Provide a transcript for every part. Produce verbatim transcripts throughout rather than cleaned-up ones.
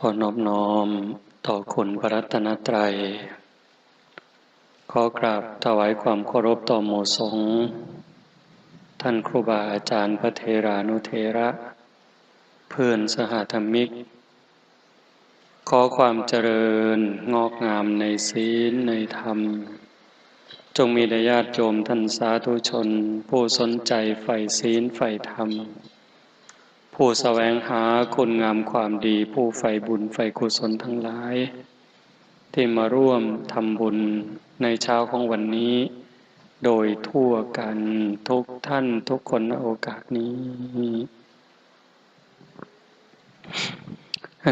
ขอนอบน้อมต่อคุณพระรัตนตรัย ขอกราบถวายความเคารพต่อหมู่สงฆ์ ท่านครูบาอาจารย์พระเถรานุเถระ เพื่อนสหธรรมิก ขอความเจริญงอกงามในศีลในธรรม จงมีแด่ญาติโยมท่านสาธุชน ผู้สนใจใฝ่ศีลใฝ่ธรรม ผู้แสวงหาคุณงามความดี ผู้ใฝ่บุญใฝ่กุศลทั้งหลาย ที่มาร่วมทำบุญในเช้าของวันนี้ โดยทั่วกันทุกท่านทุกคนณโอกาสนี้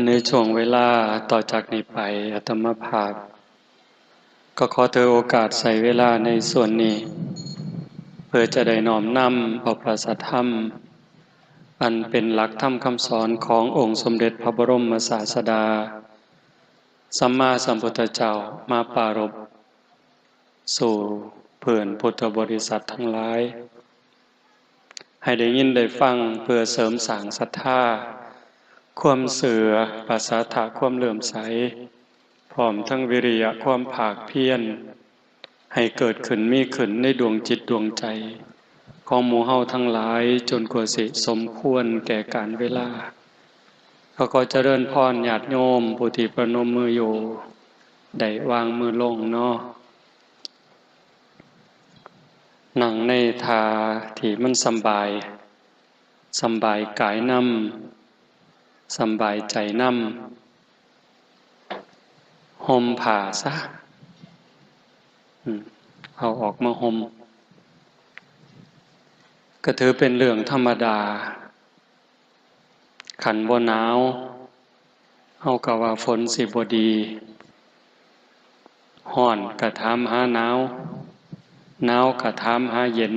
ในช่วงเวลาต่อจากนี้ไป อาตมาภาพ ก็ขอถือโอกาสใช้เวลาในส่วนนี้ เพื่อจะได้น้อมนำเอาพระสัทธรรม อันเป็นหลักธรรมคำสอนขององค์สมเด็จพระบรมศาสดา สัมมาสัมพุทธเจ้ามาปรารภสู่เพื่อนพุทธบริษัททั้งหลาย ให้ได้ยินได้ฟังเพื่อเสริมสร้างศรัทธา ความเชื่อ ประสาทะ ความเลื่อมใส พร้อมทั้งวิริยะ ความภาคเพียร ให้เกิดขึ้นมีขึ้นในดวงจิตดวงใจ ของหมู่เฮาทั้งหลาย จนกว่าสิสมควรแก่กาลเวลา ก็ขอเจริญพรญาติโยมผู้ที่ประนมมืออยู่ ได้วางมือลงเนาะ นั่งในท่าที่มันสำบาย สำบายกายนำ สำบายใจนำ ห่มผ้าซะ อืม เอาออกมาห่ม ก็ถือเป็นเรื่องธรรมดา คันบ่หนาว เฮาก็ว่าฝนสิบ่ดี ฮ้อนก็ถามหาหนาว หนาวก็ถามหาเย็น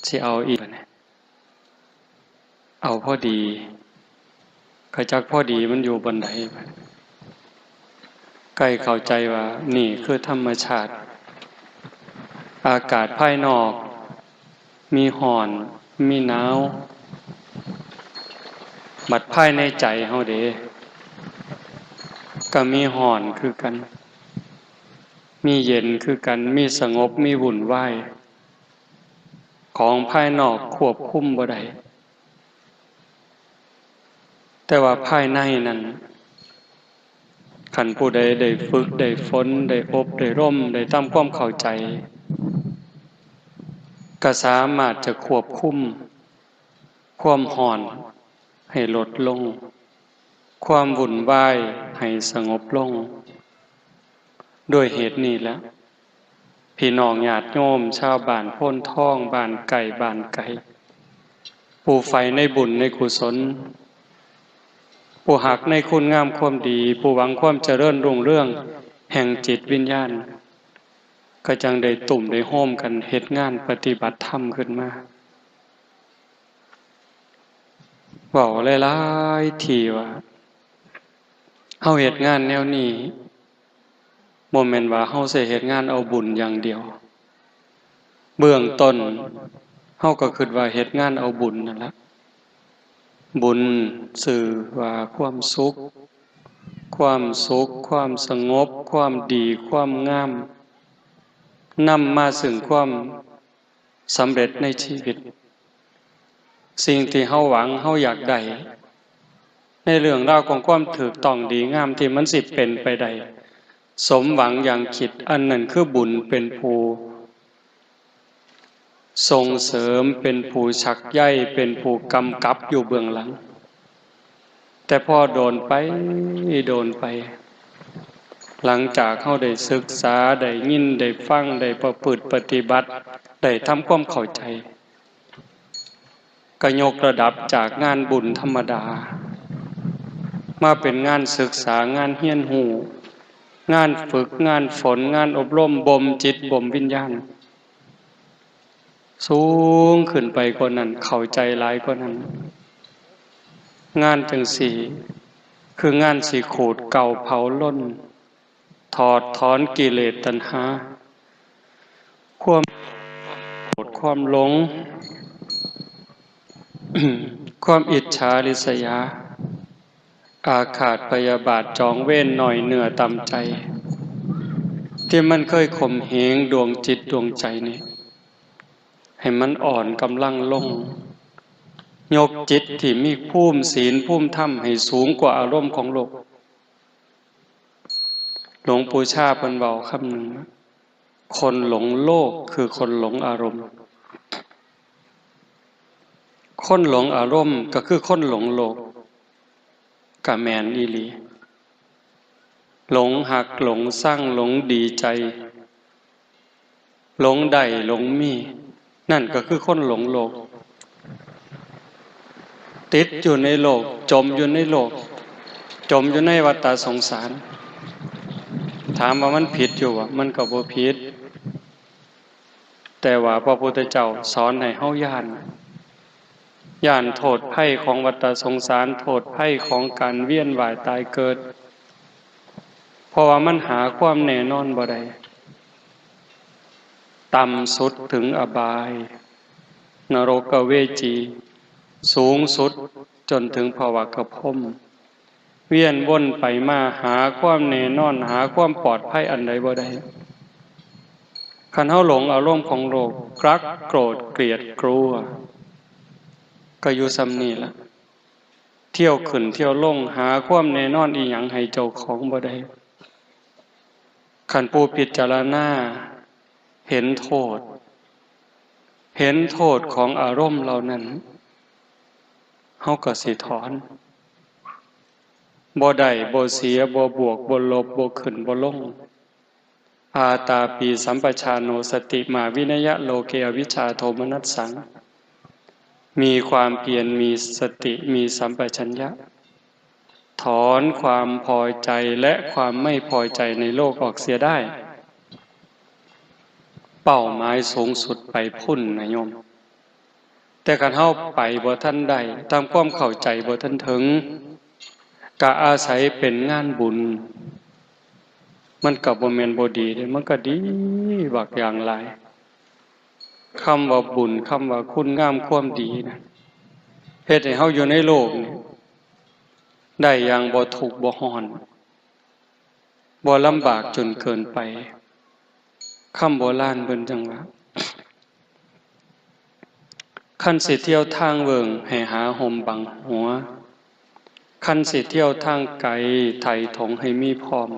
สิเอาอีกบัดนี้ เอาพอดี ก็จักพอดีมันอยู่บ่อนใด ใกล้เข้าใจว่านี่คือธรรมชาติ อากาศภายนอก มีฮ้อน มีหนาว บัดภายในใจเฮาเด้ ก็มีฮ้อนคือกัน มีเย็นคือกัน มีสงบ มีวุ่นวาย ของภายนอกควบคุมบ่ได้ แต่ว่าภายในนั้น คันผู้ใดได้ฝึก ได้ฝน ได้อบ ได้รม ได้ทำความเข้าใจ ก็สามารถจะควบคุม ความฮ้อนให้ลดลง ความวุ่นวายให้สงบลง ด้วยเหตุนี้แหละ พี่น้องญาติโยม ชาวบ้านโพนทอง บ้านใกล้ บ้านไกล ผู้ใฝ่ในบุญในกุศล ผู้ฮักในคุณงามความดี ผู้หวังความเจริญรุ่งเรืองแห่งจิตวิญญาณ ก็จั่งได้ตุ้มได้โฮมกันเฮ็ดงานปฏิบัติธรรมขึ้นมา เว้าหลายๆ ทีว่า เฮาเฮ็ดงานแนวนี้ บ่แม่นว่าเฮาสิเฮ็ดงานเอาบุญอย่างเดียว เบื้องต้น เฮาก็คิดว่าเฮ็ดงานเอาบุญนั่นละ บุญชื่อว่าความสุข ความสุข ความสงบ ความดี ความงาม นำมาซึ่งความสำเร็จในชีวิต สิ่งที่เฮาหวัง เฮาอยากได้ ในเรื่องราวของความถูกต้องดีงามที่มันสิเป็นไปได้ สมหวังอย่างคิด อันนั้นคือบุญเป็นผู้ส่งเสริม เป็นผู้ชักใย เป็นผู้กำกับอยู่เบื้องหลัง แต่พอโดนไป โดนไป หลังจากเฮาได้ศึกษา ได้ยิน ได้ฟัง ได้ประพฤติปฏิบัติ ได้ทำความเข้าใจ ก็ยกระดับจากงานบุญธรรมดา มาเป็นงานศึกษา งานเรียนรู้ งานฝึก งานฝน งานอบรม บ่มจิต บ่มวิญญาณ สูงขึ้นไปกว่านั้น เข้าใจหลายกว่านั้น งานจั่งซี้ คืองานสิขูดเกลาเผาลน ถอดถอนกิเลสตัณหา ความโกรธ ความหลง ความอิจฉาริษยา อาฆาตพยาบาทจองเวรน้อยเนื้อต่ำใจ ที่มันเคยข่มเหงดวงจิตดวงใจนี่ ให้มันอ่อนกำลังลง ยกจิตที่มีภูมิศีลภูมิธรรมให้สูงกว่าอารมณ์ของโลก หลวงปู่ชาเพิ่นเว้าคำหนึ่งว่า คนหลงโลกคือคนหลงอารมณ์ คนหลงอารมณ์ก็คือคนหลงโลก ก็แม่นอีหลี หลงฮัก หลงซัง หลงดีใจ หลงได้ หลงมี นั่นก็คือคนหลงโลก ติดอยู่ในโลก จมอยู่ในโลก จมอยู่ในวัฏฏะสงสาร ถามว่ามันผิดอยู่บ่ มันก็บ่ผิด แต่ว่าพระพุทธเจ้าสอนให้เฮาย้าน ย้านโทษภัยของวัฏฏะสงสาร โทษภัยของการเวียนว่ายตายเกิด เพราะว่ามันหาความแน่นอนบ่ได้ ต่ำสุดถึงอบาย นรกเวจี สูงสุดจนถึงภวกพรหม เวียนวนไปมาหาความแน่นอน หาความปลอดภัยอันใดบ่ได้ คันเฮาหลงอารมณ์ของโลก รัก โกรธ เกลียด กลัว ก็อยู่ส่ำนี่ล่ะ เที่ยวขึ้นเที่ยวลง หาความแน่นอนอีหยังให้เจ้าของบ่ได้ คันผู้พิจารณาเห็นโทษ เห็นโทษของอารมณ์เหล่านั้น เฮาก็สิถอน บ่ได้ บ่เสีย บ่บวก บ่ลบ บ่ขึ้น บ่ลง อาตาปีสัมปชาโน สติมาวินยะโลเก อวิชชาโทมนัสสัง มีความเพียร มีสติ มีสัมปชัญญะ ถอนความพอใจและความไม่พอใจในโลกออกเสียได้ เป้าหมายสูงสุดไปพุ้นนะโยม แต่คันเฮาไปบ่ทันได้ ตามความเข้าใจบ่ทันถึง ก็อาศัยเป็นงานบุญ มันก็บ่แม่นบ่ดีเด้ มันก็ดีบักอย่างหลาย คำว่าบุญ คำว่าคุณงามความดีนะ เฮ็ดให้เฮาอยู่ในโลกนี่ ได้อย่างบ่ทุกข์บ่ร้อน บ่ลำบากจนเกินไป คำโบราณเพิ่นจั่งว่า คันสิเที่ยวทางเวิ้งให้หาฮ่มบังหัว คันสิเที่ยวทางไกไถถงให้มีพร้อม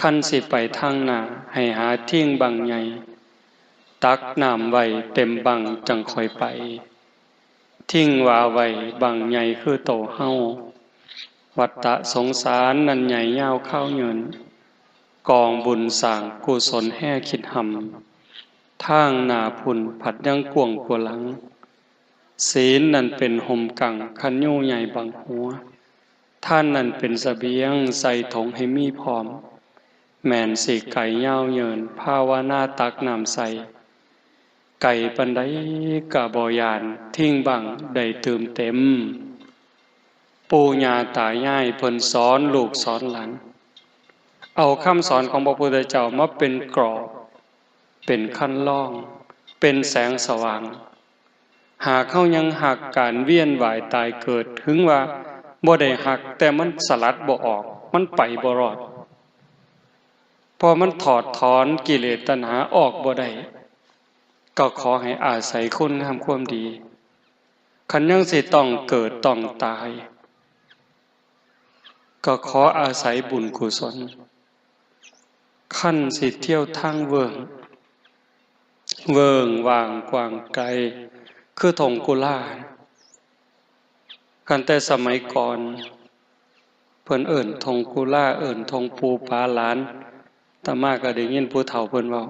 คันสิไปทางหน้าให้หาทิ่งบังใหญ่ ตักน้ำไว้เต็มบังจั่งค่อยไป ทิ่งวาไว้บังใหญ่คือโตเฮา วัฏฏะสงสารนั้นใหญ่ยาวคาวยืน กองบุญสร้างกุศลแฮ่คิดหำ ทางหน้าพุ้นผัดยังกว้างกว่าหลัง ศีลนั้นเป็นฮ่มกังคันยูใหญ่บังหัว ทานนั้นเป็นเสบียงใส่ถงให้มีพร้อม แม่นสิไกยาวเยินภาวนาตักน้ำใส่ ไกปานใดกะบ่ย่าน ทิ่งบังได้ตื่มเต็ม ปู่ย่าตายายเพิ่นสอนลูกสอนหลาน เอาคำสอนของพระพุทธเจ้ามาเป็นกรอบ เป็นคันลอง เป็นแสงสว่าง หากเฮายังฮักการเวียนว่ายตายเกิด ถึงว่าบ่ได้ฮัก แต่มันสลัดบ่ออก มันไปบ่รอด เพราะมันถอดถอนกิเลสตัณหาออกบ่ได้ ก็ขอให้อาศัยคุณงามความดี คันยังสิต้องเกิดต้องตาย ก็ขออาศัยบุญกุศล คันสิเที่ยวทางเวิ้ง เวิ้งว่างกว้างไกล คือถงกุลา คันแต่สมัยก่อน เพิ่นเอิ้นถงกุลา เอิ้นถงปู่ปาหลาน อาตมาก็ได้ยินผู้เฒ่าเพิ่นเว้า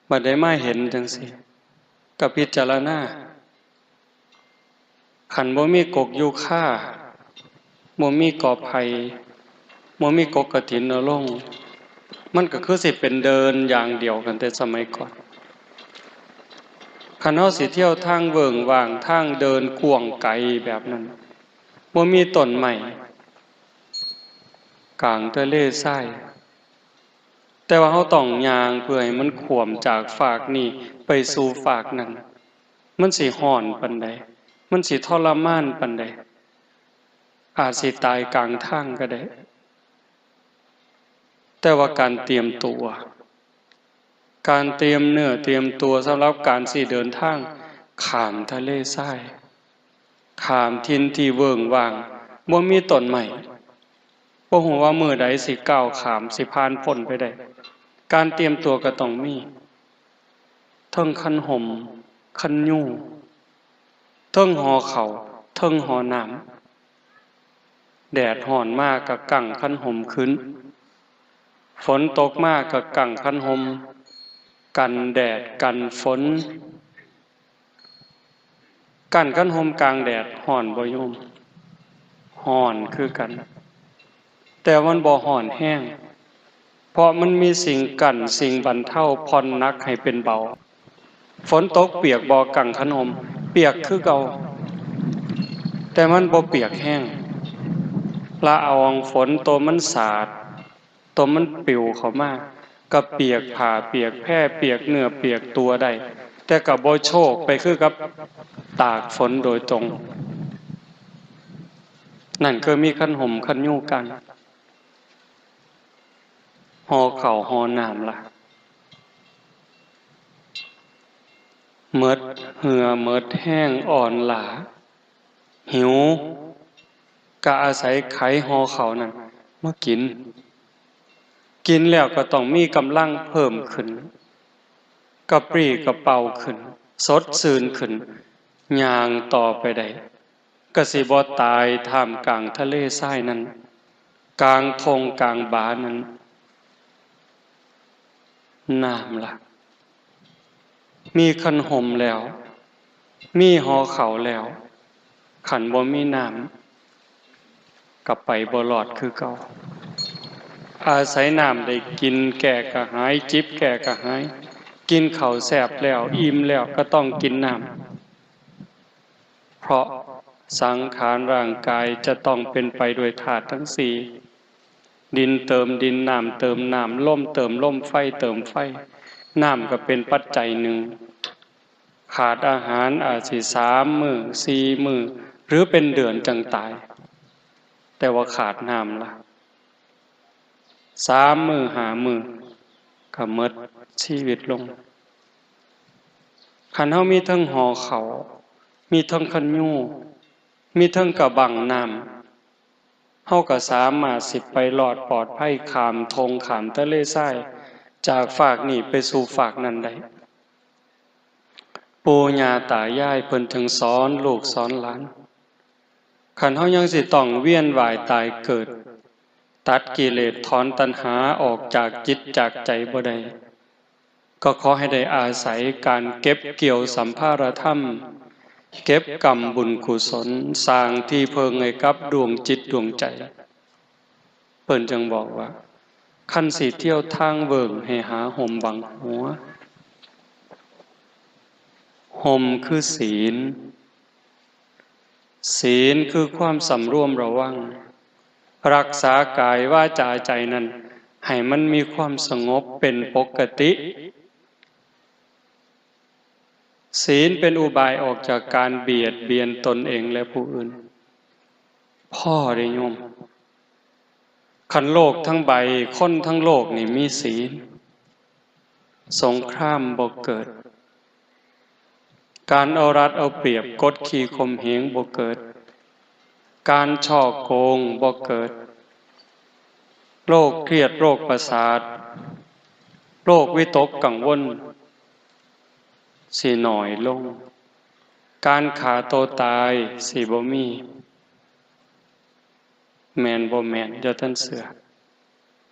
บัดได้มาเห็นจั่งซี้ ก็พิจารณา คันบ่มีกกยูคา บ่มีกอไผ่ บ่มีกกกฐินอลง มันก็คือสิเป็นเดินอย่างเดียวกันแต่สมัยก่อน คันเฮาสิเที่ยวทางเวิ้งว่าง ทางเดินกว้างไกลแบบนั้น บ่มีต้นไม้ กลางทะเลทราย แต่ว่าเฮาต้องย่างเพื่อให้มันข้วมจากฟากนี้ไปสู่ฟากนั้น มันสิร้อนปานใด มันสิทรมานปานใด อาจสิตายกลางทางก็ได้ แต่ว่าการเตรียมตัว การเตรียมเนื้อเตรียมตัวสำหรับการสิเดินทางข้ามทะเลทราย ข้ามถิ่นที่เวิ้งว้าง บ่มีต้นไม้ บ่ฮู้ว่ามื้อใดสิก้าวข้าม สิผ่านพ้นไปได้ การเตรียมตัวก็ต้องมี เทิงคันห่ม คันยู เทิงห่อข้าว เทิงห่อน้ำ แดดร้อนมาก็กั้งคันห่มขึ้น ฝนตกมาก็กั้งคันห่ม กันแดดกันฝน กั้งคันห่มกลางแดดร้อนบ่โยม ร้อนคือกัน แต่มันบ่ร้อนแฮง เพราะมันมีสิ่งกั้น สิ่งบรรเทา ผ่อนหนักให้เป็นเบา ฝนตกเปียกบ่ กั้งคันห่ม เปียกคือเก่า แต่มันบ่เปียกแฮง ละอองฝนตัวมันสาด ตัวมันปลิวเข้ามา ก็เปียกผ้า เปียกแพ เปียกเนื้อ เปียกตัวได้ แต่ก็บ่โชกไปคือกับตากฝนโดยตรง นั่นคือมีคันห่มคันยูกัน ห่อข้าวห่อน้ำล่ะ หมดเหื่อหมดแฮงอ่อนล้า หิว ก็อาศัยไขห่อข้าวนั่นมากิน กินแล้วก็ต้องมีกำลังเพิ่มขึ้น กระปรี้กระเปร่าขึ้น สดชื่นขึ้น ย่างต่อไปได้ ก็สิบ่ตายท่ามกลางทะเลทรายนั้น กลางท่งกลางบานั้น น้ำล่ะ มีคันห่มแล้ว มีห่อข้าวแล้ว คันบ่มีน้ำ ก็ไปบ่รอดคือเก่า อาศัยน้ำได้กินแก้กระหาย จิบแก้กระหาย กินข้าวแซ่บแล้ว อิ่มแล้วก็ต้องกินน้ำ เพราะสังขารร่างกายจะต้องเป็นไปด้วยธาตุทั้งสี่ ดินเติมดิน น้ำเติมน้ำ ลมเติมลม ไฟเติมไฟ น้ำก็เป็นปัจจัยหนึ่ง ขาดอาหารอาจสิสามมื้อ สี่มื้อ หรือเป็นเดือนจั่งตาย แต่ว่าขาดน้ำล่ะ สามมื้อ ห้ามื้อ ก็หมดชีวิตลง คันเฮามีเทิงห่อข้าว มีเทิงคันยู มีเทิงกะบั้งน้ำ เฮาก็สามารถสิไปรอดปลอดภัยข้ามท่งข้ามทะเลทราย จากฟากนี้ไปสู่ฟากนั้นได้ ปู่ย่าตายายเพิ่นจึงสอนลูกสอนหลาน คันเฮายังสิต้องเวียนว่ายตายเกิด ตัดกิเลสถอนตัณหาออกจากจิตจากใจบ่ได้ ก็ขอให้ได้อาศัยการเก็บเกี่ยวสัมภารธรรม เก็บกำบุญกุศล สร้างที่เพิ่งให้กับดวงจิตดวงใจ เพิ่นจึงบอกว่า คันสิเที่ยวทางเวิ้งให้หาห่มบังหัว ห่มคือศีล ศีลคือความสำรวมระวัง รักษากายวาจาใจนั้น ให้มันมีความสงบเป็นปกติ ศีลเป็นอุบายออกจากการเบียดเบียนตนเองและผู้อื่น พ่อได้โยม คันโลกทั้งใบ คนทั้งโลกนี่มีศีล สงครามบ่เกิด การเอารัดเอาเปรียบกดขี่ข่มเหงบ่เกิด การฉ้อโกงบ่เกิด โรคเครียดโรคประสาท โรควิตกกังวล สิน้อยลง การฆ่าตัวตายสิบ่มี แม่นบ่แม่น อย่าท่านเชื่อ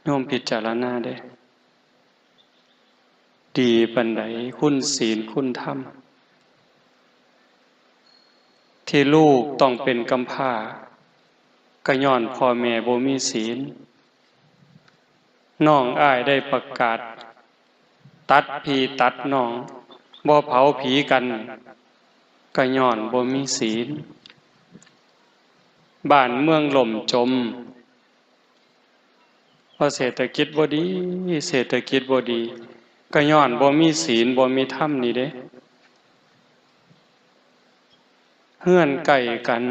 โยมพิจารณาเด้ ดีปานใดคุณศีลคุณธรรม ที่ลูกต้องเป็นกำพร้า ก็ย้อนพ่อแม่บ่มีศีล น้องอ้ายได้ประกาศ ตัดพี่ตัดน้อง บ่เผาผีกัน ก็ย้อนบ่มีศีล บ้านเมืองล่มจม เพราะเศรษฐกิจบ่ดี เศรษฐกิจบ่ดี ก็ย้อนบ่มีศีล บ่มีธรรมนี่เด้ เฮือนใกล้กัน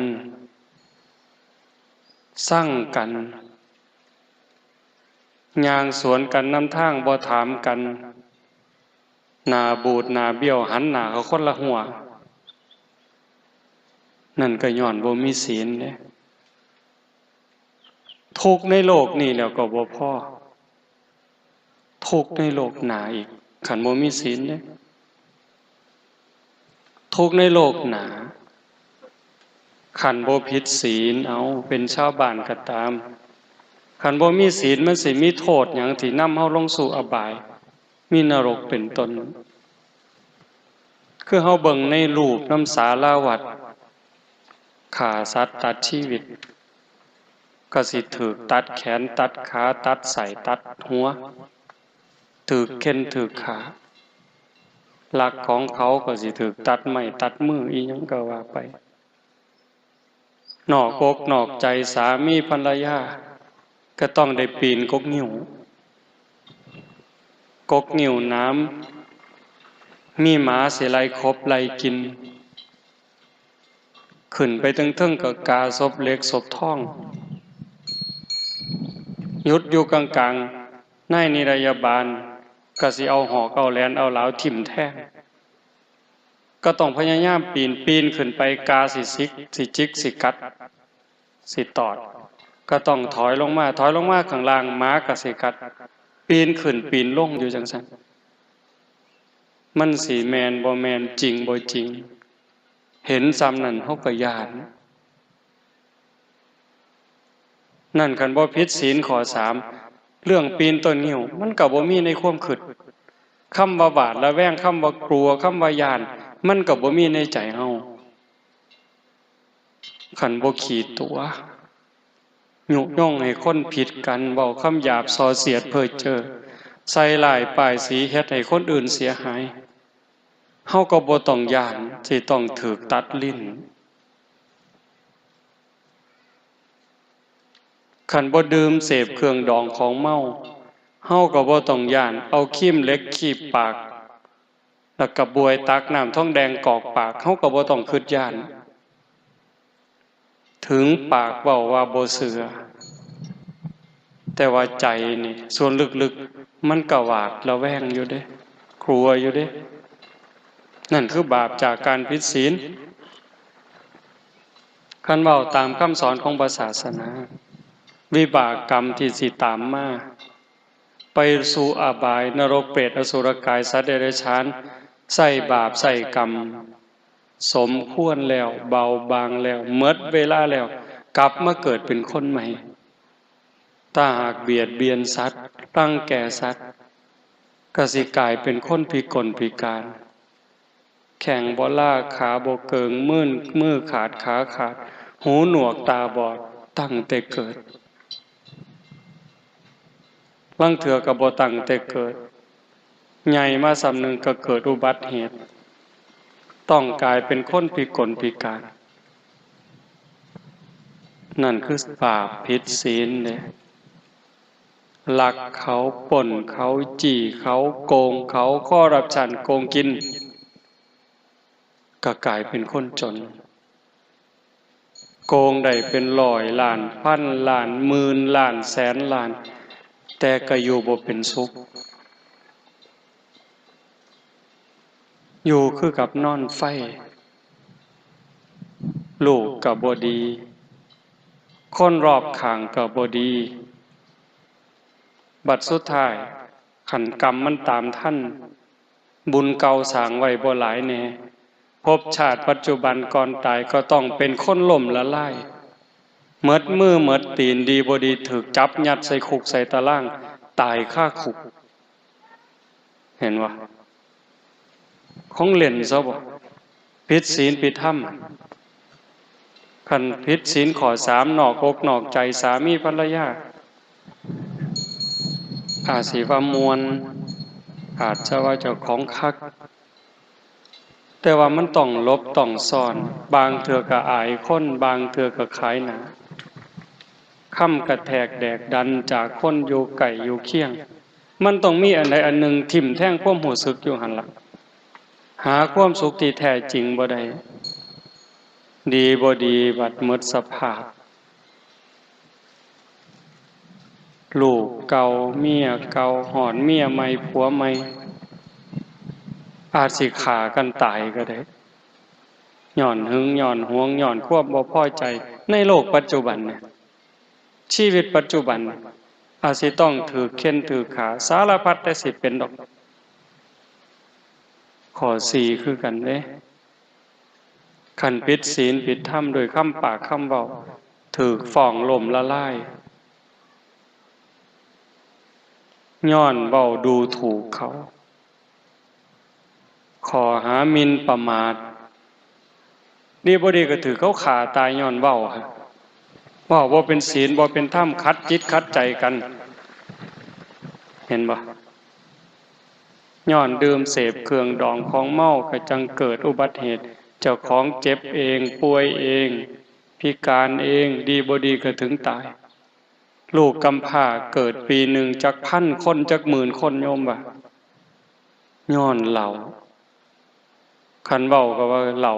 ซังกัน ย่างสวนกันนำทาง บ่ถามกัน หน้าบูดหน้าเบี้ยว หันหน้าเข้าคนละฮั้ว นั่นก็ย้อนบ่มีศีลเด้ ทุกข์ในโลกนี้แล้วก็บ่พอ ทุกข์ในโลกหน้าอีก คันบ่มีศีลเด้ ทุกข์ในโลกหน้า คันบ่ผิดศีล เอา เป็นชาวบ้านก็ตาม คันบ่มีศีล มันสิมีโทษหยังที่นำเฮาลงสู่อบาย มีนรกเป็นต้น คือเฮาเบิ่งในรูปนำสาราวัด ฆ่าสัตว์ตัดชีวิต ก็สิถูกตัดแขน ตัดขา ตัดไส้ ตัดหัว ถูกเฆ่น ถูกฆ่า ลักของเขาก็สิถูกตัดไม้ ตัดมือ อีหยังก็ว่าไป นอกอกนอกใจสามีภรรยา ก็ต้องได้ปีนกกงิ้ว กกงิ้วหนาม มีหมาสิไล่ขบไล่กิน ขึ้นไปเทิงๆ ก็กาศพเหล็กศพทอง หยุดอยู่กลางๆ นายนิรยาบาลก็สิเอาหอกเอาแหลนเอาหลาวถิ่มแทง ก็ต้องพยายามปีน ปีนขึ้นไป กาสิสิก สิจิก สิกัด สิตอด ก็ต้องถอยลงมา ถอยลงมาข้างล่าง หมาก็สิกัด ปีนขึ้นปีนลงอยู่จั่งซั้น มันสิแม่นบ่แม่น จริงบ่จริง เห็นส่ำนั้นเฮาก็ย้าน นั่นคันบ่ผิดศีลข้อสาม เรื่องปีนต้นงิ้ว มันก็บ่มีในความคิด คำว่าหวาดระแวง คำว่ากลัว คำว่าย้าน มันก็บ่มีในใจเฮา คันบ่ขี้ตั๋ว ยุยงให้คนผิดกัน เว้าคำหยาบส่อเสียดเพ้อเจ้อ ใส่ร้ายป้ายสี เฮ็ดให้คนอื่นเสียหาย เฮาก็บ่ต้องย้านสิต้องถูกตัดลิ้น คันบ่ดื่มเสพเครื่องดองของเมา เฮาก็บ่ต้องย้านเอาครีมเหล็กคีบปาก แล้วก็บวยตักน้ำทองแดงกอกปาก เฮาก็บ่ต้องคิดย้าน ถึงปากเว้าว่าบ่เชื่อ แต่ว่าใจนี่ ส่วนลึกๆ มันก็หวาดระแวงอยู่เด้ กลัวอยู่เด้ นั่นคือบาปจากการผิดศีล คันเว้าตามคำสอนของพระศาสนา วิบากกรรมที่สิตามมา ไปสู่อบาย นรก เปรต อสุรกาย สัตว์เดรัจฉาน ใช้บาปใช้กรรม สมควรแล้ว เบาบางแล้ว หมดเวลาแล้ว กลับมาเกิดเป็นคนใหม่ ถ้าหากเบียดเบียนสัตว์ รังแกสัตว์ ก็สิกลายเป็นคนพิกลพิการ แข้งบ่ลา ขาบ่เกิง มือ มือขาด ขาขาด หูหนวก ตาบอด ตั้งแต่เกิด ลางเทื่อก็บ่ตั้งแต่เกิด ใหญ่มาส่ำหนึ่งก็เกิดอุบัติเหตุ ต้องกลายเป็นคนพิกลพิการ นั่นคือบาปผิดศีลเด้ ลักเขา ปล้นเขา จี้เขา โกงเขา คอร์รัปชัน โกงกิน ก็กลายเป็นคนจน โกงได้เป็นร้อยล้าน พันล้าน หมื่นล้าน แสนล้าน แต่ก็อยู่บ่เป็นสุข อยู่คือกับนอนไฟ ลูกก็บ่ดี คนรอบข้างก็บ่ดี บัดสุดท้าย คันกรรมมันตามทัน บุญเก่าสร้างไว้บ่หลายแน่ ภพชาติปัจจุบันก่อนตายก็ต้องเป็นคนล้มละลาย หมดมือหมดตีน ดีบ่ดีถูกจับยัดใส่คุกใส่ตาราง ตายคาคุก เห็นบ่ ของเล่นซะบ่ ผิดศีลผิดธรรม คันผิดศีลข้อสาม นอกอกนอกใจสามีภรรยา อาจสิว่าม่วน อาจจะว่าเจ้าของคัก แต่ว่ามันต้องหลบต้องซ่อน บางเทื่อก็อายคน บางเทื่อก็ขายหน้า คำกระแทกแดกดันจากคนอยู่ใกล้อยู่เคียง มันต้องมีอันใดอันหนึ่งทิ่มแทงความรู้สึกอยู่หั่นล่ะ หาความสุขที่แท้จริงบ่ได้ ดีบ่ดีบัดหมดสภาพ ลูกเก่า เมียเก่า ฮอดเมียใหม่ ผัวใหม่ อาจสิฆ่ากันตายก็ได้ ย้อนหึง ย้อนหวง ย้อนความบ่พอใจ ในโลกปัจจุบันเนี่ย ชีวิตปัจจุบัน อาจสิต้องถืกเฆ่นถืกฆ่า สารพัดแต่สิเป็นดอก ข้อสี่คือกันเด้ คันผิดศีลผิดธรรมด้วยคำปากคำเว้า ถืกฟ้องล้มละลาย ย้อนเว้าดูถูกเขา ข้อหาหมิ่นประมาท ดีบ่ดีก็ถืกเขาฆ่าตายย้อนเว้า เว้าบ่เป็นศีลบ่เป็นธรรม ขัดจิตขัดใจกัน เห็นบ่ ย้อนดื่มเสพเครื่องดองของเมาก็จั่งเกิดอุบัติเหตุ เจ้าของเจ็บเอง ป่วยเอง พิการเอง ดีบ่ดีก็ถึงตาย ลูกกำพร้าเกิดปีหนึ่งจักพันคน จักหมื่นคน โยมว่า ย้อนเหล้า คันเว้าก็ว่าเหล้า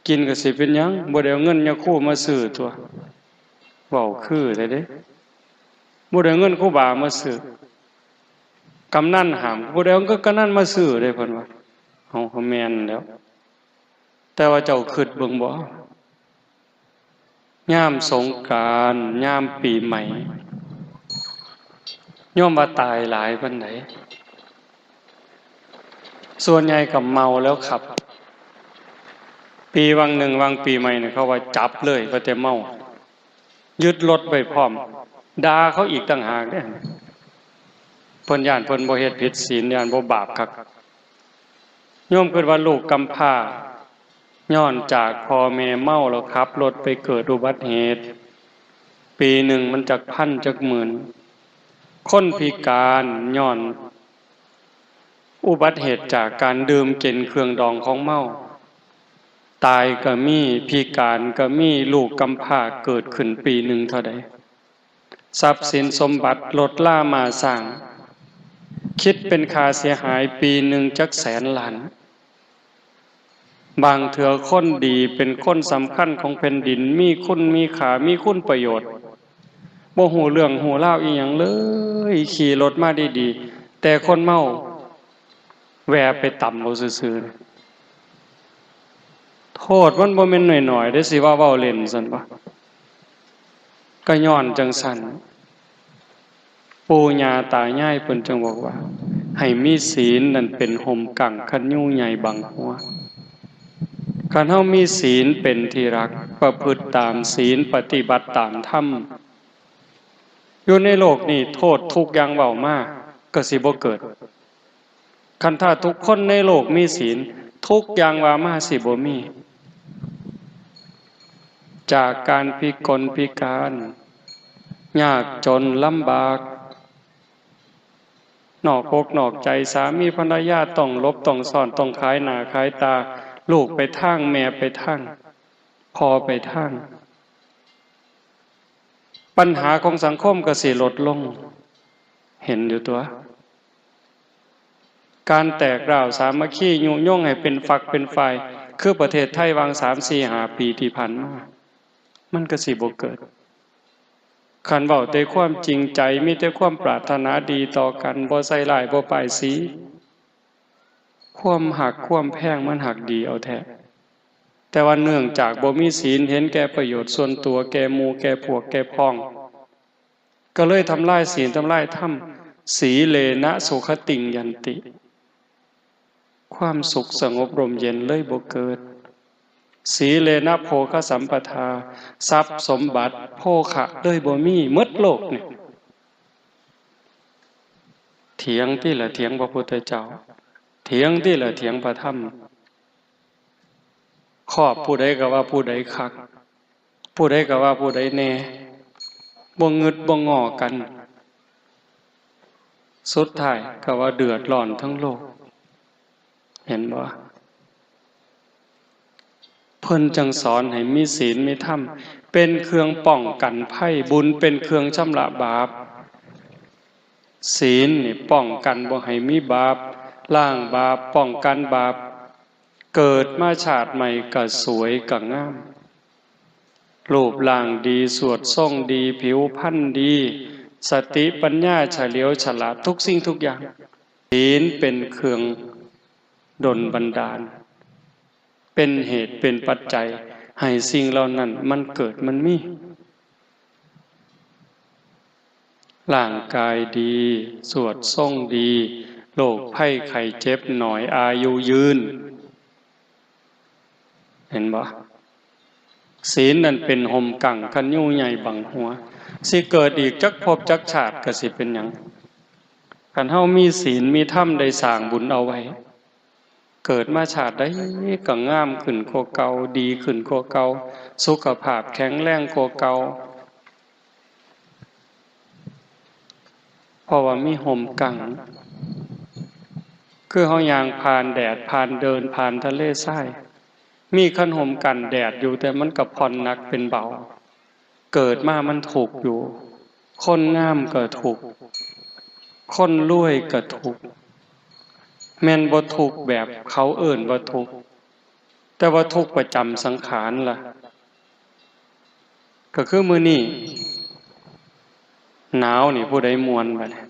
กินก็สิเป็นหยัง บ่ได้เอาเงินยาคูมาซื้อตั๊ว เว้าคือแท้เด้ บ่ได้เอาเงินครูบามาซื้อ กำนันห้าม บ่ได้เอาเงินกำนันมาซื้อเด้ เพิ่นว่า เอา ก็แม่นแล้ว แต่ว่าเจ้าคิดเบิ่งบ่ ยามสงกรานต์ ยามปีใหม่ โยมว่าตายหลายปานใด ส่วนใหญ่ก็เมาแล้วขับ ปีวังหนึ่ง วังปีใหม่เนี่ย เขาว่าจับเลย ว่าแต่เมา ยึดรถไว้พร้อม ด่าเขาอีกต่างหากเด้ เพิ่นย้านเพิ่นบ่เฮ็ดผิดศีล ย้านบ่บาปคัก โยมคิดว่าลูกกำพร้า ย้อนจากพ่อแม่เมาแล้วขับรถไปเกิดอุบัติเหตุ ปีหนึ่งมันจักพันจักหมื่น คนพิการย้อนอุบัติเหตุจากการดื่มกินเครื่องดองของเมา ตายก็มี พิการก็มี ลูกกำพร้าเกิดขึ้นปีหนึ่งเท่าใด ทรัพย์สินสมบัติรถรามาสร้าง คิดเป็นค่าเสียหายปีหนึ่งจักแสนล้าน บางเทื่อคนดีเป็นคนสำคัญของแผ่นดิน มีคุณมีค่า มีคุณประโยชน์ บ่ฮู้เรื่องฮู้ราวอีหยังเลย ขี่รถมาดีๆ แต่คนเมาแวะไปตำเอาซื่อๆ โทษมันบ่แม่นน้อยๆ เด้ สิว่าเว้าเล่นซั้นบ่ ก็ย้อนจั่งซั้น ปู่ย่าตายายเพิ่นจั่งบอกว่า ให้มีศีลนั่นเป็นฮ่มกั้งคันยูใหญ่บังหัว คันเฮามีศีลเป็นที่รัก ประพฤติตามศีล ปฏิบัติตามธรรม อยู่ในโลกนี้โทษทุกข์อย่างเว้ามาก็สิบ่เกิด คันถ้าทุกคนในโลกมีศีล ทุกข์อย่างว่ามาสิบ่มี จากการพิกลพิการ ยากจนลำบาก นอกอกนอกใจ สามีภรรยาต้องหลบต้องซ่อน ต้องขายหน้าขายตา ลูกไปทาง แม่ไปทาง พ่อไปทาง ปัญหาของสังคมก็สิลดลง เห็นอยู่ตั๊ว การแตกร้าวสามัคคียุยงให้เป็นฝักเป็นฝ่าย คือประเทศไทยวังสามสี่ห้าปีที่ผ่านมา มันก็สิบ่เกิด คันเว้าแต่ความจริงใจ มีแต่ความปรารถนาดีต่อกัน บ่ใส่ร้าย บ่ป้ายสี ความฮักความแพงมันฮักดีเอาแท้ แต่ว่าเนื่องจากบ่มีศีล เห็นแก่ประโยชน์ส่วนตัว แก่หมู่แก่พวก แก่พ้อง ก็เลยทำลายศีล ทำลายธรรม สีเลนะสุขติงยันติ ความสุขสงบร่มเย็นเลยบ่เกิด สีเลนะโภคสัมปทา ทรัพย์สมบัติโภคะเลยบ่มี หมดโลกนี่ เถียงติล่ะ เถียงพระพุทธเจ้า เถียงติล่ะ เถียงพระธรรม ครอบผู้ใดก็ว่าผู้ใดคัก ผู้ใดก็ว่าผู้ใดแน่ บ่งึดบ่งอกัน สุดท้ายก็ว่าเดือดร้อนทั้งโลก เห็นบ่ เพิ่นจั่งสอนให้มีศีลมีธรรม เป็นเครื่องป้องกันภัย บุญเป็นเครื่องชำระบาป ศีลนี่ป้องกันบ่ให้มีบาป ล้างบาป ป้องกันบาป เกิดมาชาติใหม่ก็สวยก็งาม รูปร่างดี สวดทรงดี ผิวพรรณดี สติปัญญาเฉลียวฉลาดทุกสิ่งทุกอย่าง ศีลเป็นเครื่องดลบันดาล เป็นเหตุเป็นปัจจัยให้สิ่งเหล่านั้นมันเกิดมันมี ร่างกายดี สวดทรงดี โรคภัยไข้เจ็บน้อย อายุยืน เห็นบ่ ศีลนั่นเป็นฮ่มกั้งคันยูใหญ่บังหัว สิเกิดอีกจักภพจักชาติก็สิเป็นหยัง คันเฮามีศีลมีธรรมได้สร้างบุญเอาไว้ เกิดมาชาติใดก็งามขึ้นกว่าเก่า ดีขึ้นกว่าเก่า สุขภาพแข็งแรงกว่าเก่า เพราะว่ามีฮ่มกั้ง คือเฮาย่างผ่านแดด ผ่านเดิน ผ่านทะเลทราย มีคันฮ่มกั้นแดดอยู่ แต่มันก็ผ่อนหนักเป็นเบา เกิดมามันทุกข์อยู่ คนงามก็ทุกข์ คนรวยก็ทุกข์ แม่นบ่ทุกข์แบบเขาเอิ้นว่าทุกข์ แต่ว่าทุกข์ประจำสังขารล่ะ ก็คือมื้อนี้หนาวนี่ผู้ใดม่วนบัดนี้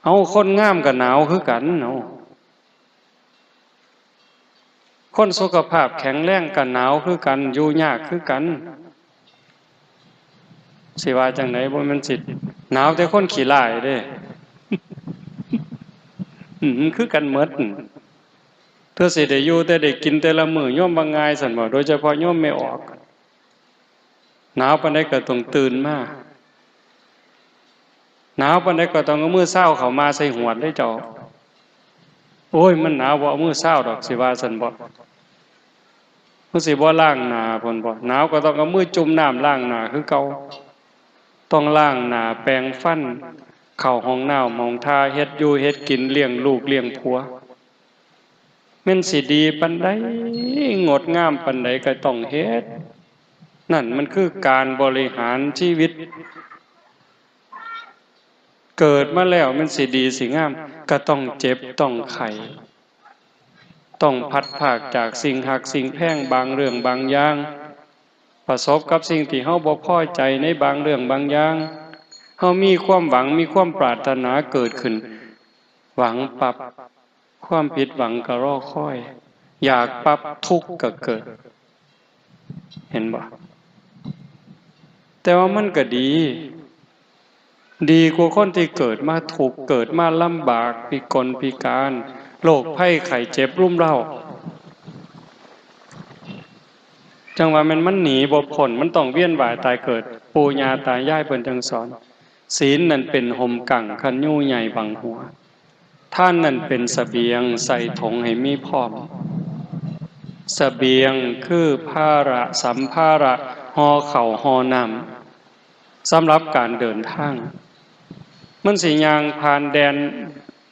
เอ้า คนงามก็หนาวคือกัน เอ้า คนสุขภาพแข็งแรงก็หนาวคือกัน อยู่ยากคือกัน สิว่าจั่งใด บ่แม่นสิหนาวแต่คนขี้ร้ายเด้ อืม มันคือกันหมด เทื่อสิได้อยู่แต่ได้กินแต่ละมื้อ โยมว่าง่ายซั้นบ่ โดยเฉพาะโยมแม่ออก หนาวปานใดก็ต้องตื่นมา หนาวปานใดก็ต้องเอามือซาวเข้ามาใส่หวดเด้เจ้า โอ้ย มันหนาว บ่เอามือซาวดอก สิว่าซั้นบ่ มันสิบ่ล้างหน้าพุ้นบ่ หนาวก็ต้องเอามือจุ่มน้ำล้างหน้าคือเก่า ต้องล้างหน้า แปรงฟัน เข้าห้องน้ำห้องท่า เฮ็ดอยู่เฮ็ดกิน เลี้ยงลูกเลี้ยงผัว แม่นสิดีปานใด งดงามปานใดก็ต้องเฮ็ด นั่นมันคือการบริหารชีวิต เกิดมาแล้วแม่นสิดีสิงาม ก็ต้องเจ็บต้องไข้ ต้องพลัดพรากจากสิ่งฮักสิ่งแพงบางเรื่องบางอย่าง ประสบกับสิ่งที่เฮาบ่พอใจในบางเรื่องบางอย่าง เฮามีความหวัง มีความปรารถนาเกิดขึ้น หวังปั๊บ ความผิดหวังก็รอคอย อยากปั๊บทุกข์ก็เกิด เห็นบ่ แต่ว่ามันก็ดี ดีกว่าคนที่เกิดมาทุกข์ เกิดมาลำบาก พิกลพิการ โรคภัยไข้เจ็บรุมเร้า จั่งว่าแม่นมันหนีบ่พ้น มันต้องเวียนว่ายตายเกิด ปู่ย่าตายายเพิ่นจั่งสอน ศีลนั่นเป็นฮ่มกั้งคันยูใหญ่บังหัว ทานนั่นเป็นเสบียงใส่ถงให้มีพร้อม เสบียงคือภาระสัมภาระ ห่อข้าวห่อน้ำ สำหรับการเดินทาง มันสิย่างผ่านแดน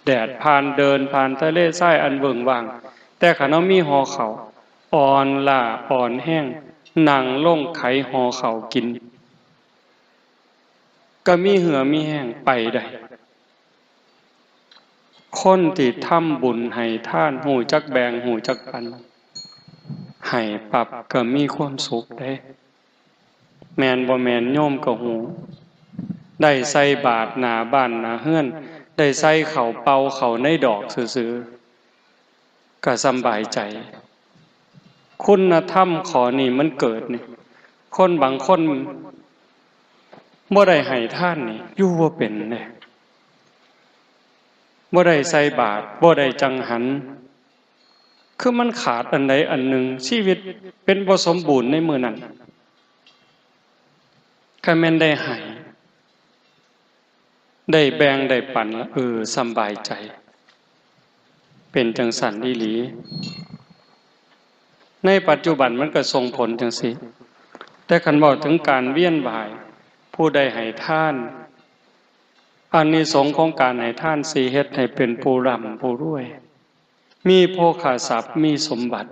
แดด ผ่านเดิน ผ่านทะเลทรายอันเวิ้งว้าง แต่คันเฮามีห่อข้าว อ่อนล้าอ่อนแฮง นั่งลงไขห่อข้าวกิน ก็มีเหื่อมีแฮงไปได้ คนที่ทำบุญให้ทาน ฮู้จักแบ่ง ฮู้จักปัน ให้ปั๊บก็มีความสุขเด้ แม่นบ่แม่นโยมก็ฮู้ ได้ใส่บาตรหน้าบ้านหน้าเฮือน ได้ใส่ข้าวเป่าเข้าในดอกซื่อๆ ก็สำบายใจ คุณธรรมข้อนี้มันเกิดนี่ คนบางคนบ่ได้ให้ทานนี่ อยู่บ่เป็นเด้ บ่ได้ใส่บาตร บ่ได้จังหัน คือมันขาดอันใดอันหนึ่ง ชีวิตเป็นบ่สมบูรณ์ในมื้อนั้น คันแม่นได้ให้ ได้แบ่งได้ปันละ เออ สำบายใจ เป็นจั่งซั้นอีหลี ในปัจจุบันมันก็ส่งผลจั่งซี้ แต่คันเว้าถึงการเวียนว่าย ผู้ใดให้ทาน อานิสงส์ของการให้ทานสิเฮ็ดให้เป็นผู้ร่ำผู้รวย มีโภคทรัพย์ มีสมบัติ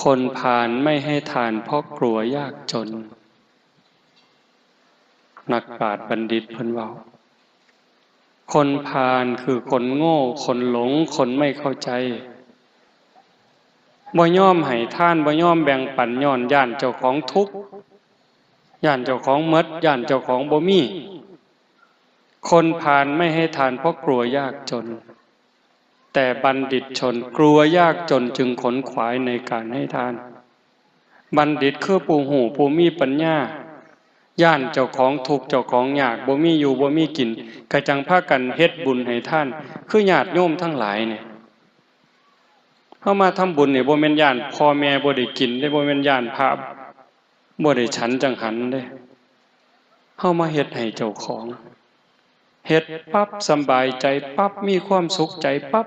คนพาลไม่ให้ทานเพราะกลัวยากจน นักปราชญ์บัณฑิตเพิ่นเว้า คนพาลคือคนโง่ คนหลง คนไม่เข้าใจ บ่ยอมให้ทาน บ่ยอมแบ่งปัน ย้อนย้านเจ้าของทุกข์ ย้านเจ้าของหมด ย้านเจ้าของบ่มี คนพาลไม่ให้ทานเพราะกลัวยากจน แต่บัณฑิตชนกลัวยากจนจึงขนขวายในการให้ทาน บัณฑิตคือผู้ฮู้ผู้มีปัญญา ย้านเจ้าของทุกข์เจ้าของยาก บ่มีอยู่บ่มีกิน ก็จั่งพากันเฮ็ดบุญให้ทาน คือญาติโยมทั้งหลายเนี่ย เฮามาทำบุญนี่บ่แม่นย้านพ่อแม่บ่ได้กินเด้ บ่แม่นย้านพระบ่ได้ฉันจั่งหันเด้ เฮามาเฮ็ดให้เจ้าของ เฮ็ดปั๊บสำบายใจปั๊บ มีความสุขใจปั๊บ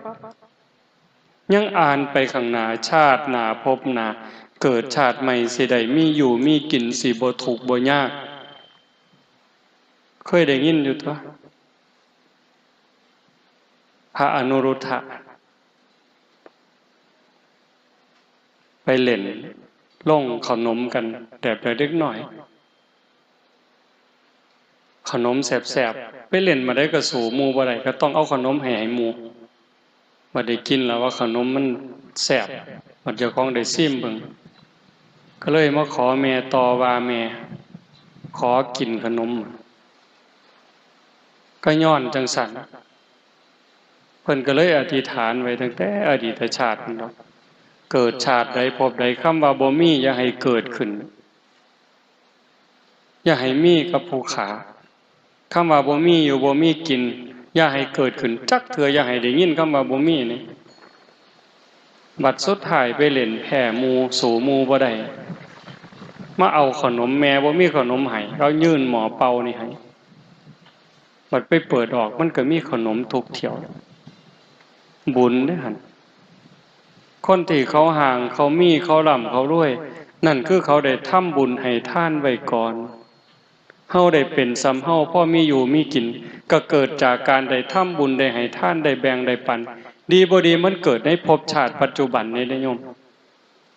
ยังอ่านไปข้างหน้า ชาติหน้าภพหน้า เกิดชาติใหม่สิได้มีอยู่มีกิน สิบ่ทุกข์บ่ยาก เคยได้ยินอยู่ตั๊ว พระอนุรุทธะ ไปเล่นโรงขนมกัน แบบเด็กน้อย ขนมแซ่บๆ ไปเล่นมาได้ก็สู้หมู่บ่ได้ ก็ต้องเอาขนมให้ ให้หมู่ บัดได้กินแล้วว่าขนมมันแซ่บ บัดเจ้าของได้ซิมเบิ่ง ก็เลยมาขอแม่ต่อว่า แม่ ขอกินขนม ก็ย้อนจั่งซั่น เพิ่นก็เลยอธิษฐานไว้ตั้งแต่อดีตชาตินั่นดอก เกิดชาติใดภพใด คำว่าบ่มีอย่าให้เกิดขึ้น อย่าให้มีกับผู้ข้า คำว่าบ่มีอยู่บ่มีกิน อย่าให้เกิดขึ้นจักเทื่อ อย่าให้ได้ยินคำว่าบ่มีนี่ บัดสุดท้ายไปเล่นแพ้หมู่ สู้หมู่บ่ได้ มาเอาขนม แม่บ่มีขนมให้ เขายื่นหม้อเป่านี่ให้ บัดไปเปิดออก มันก็มีขนมทุกเที่ยว บุญเด้อหั่น คนที่เขาห่าง เขามี เขาร่ำ เขารวย นั่นคือเขาได้ทำบุญให้ทานไว้ก่อน เฮาได้เป็นส่ำเฮา พอมีอยู่มีกิน ก็เกิดจากการได้ทำบุญ ได้ให้ทาน ได้แบ่ง ได้ปัน ดีบ่ดีมันเกิดในภพชาติปัจจุบันนี่เด้อโยม อา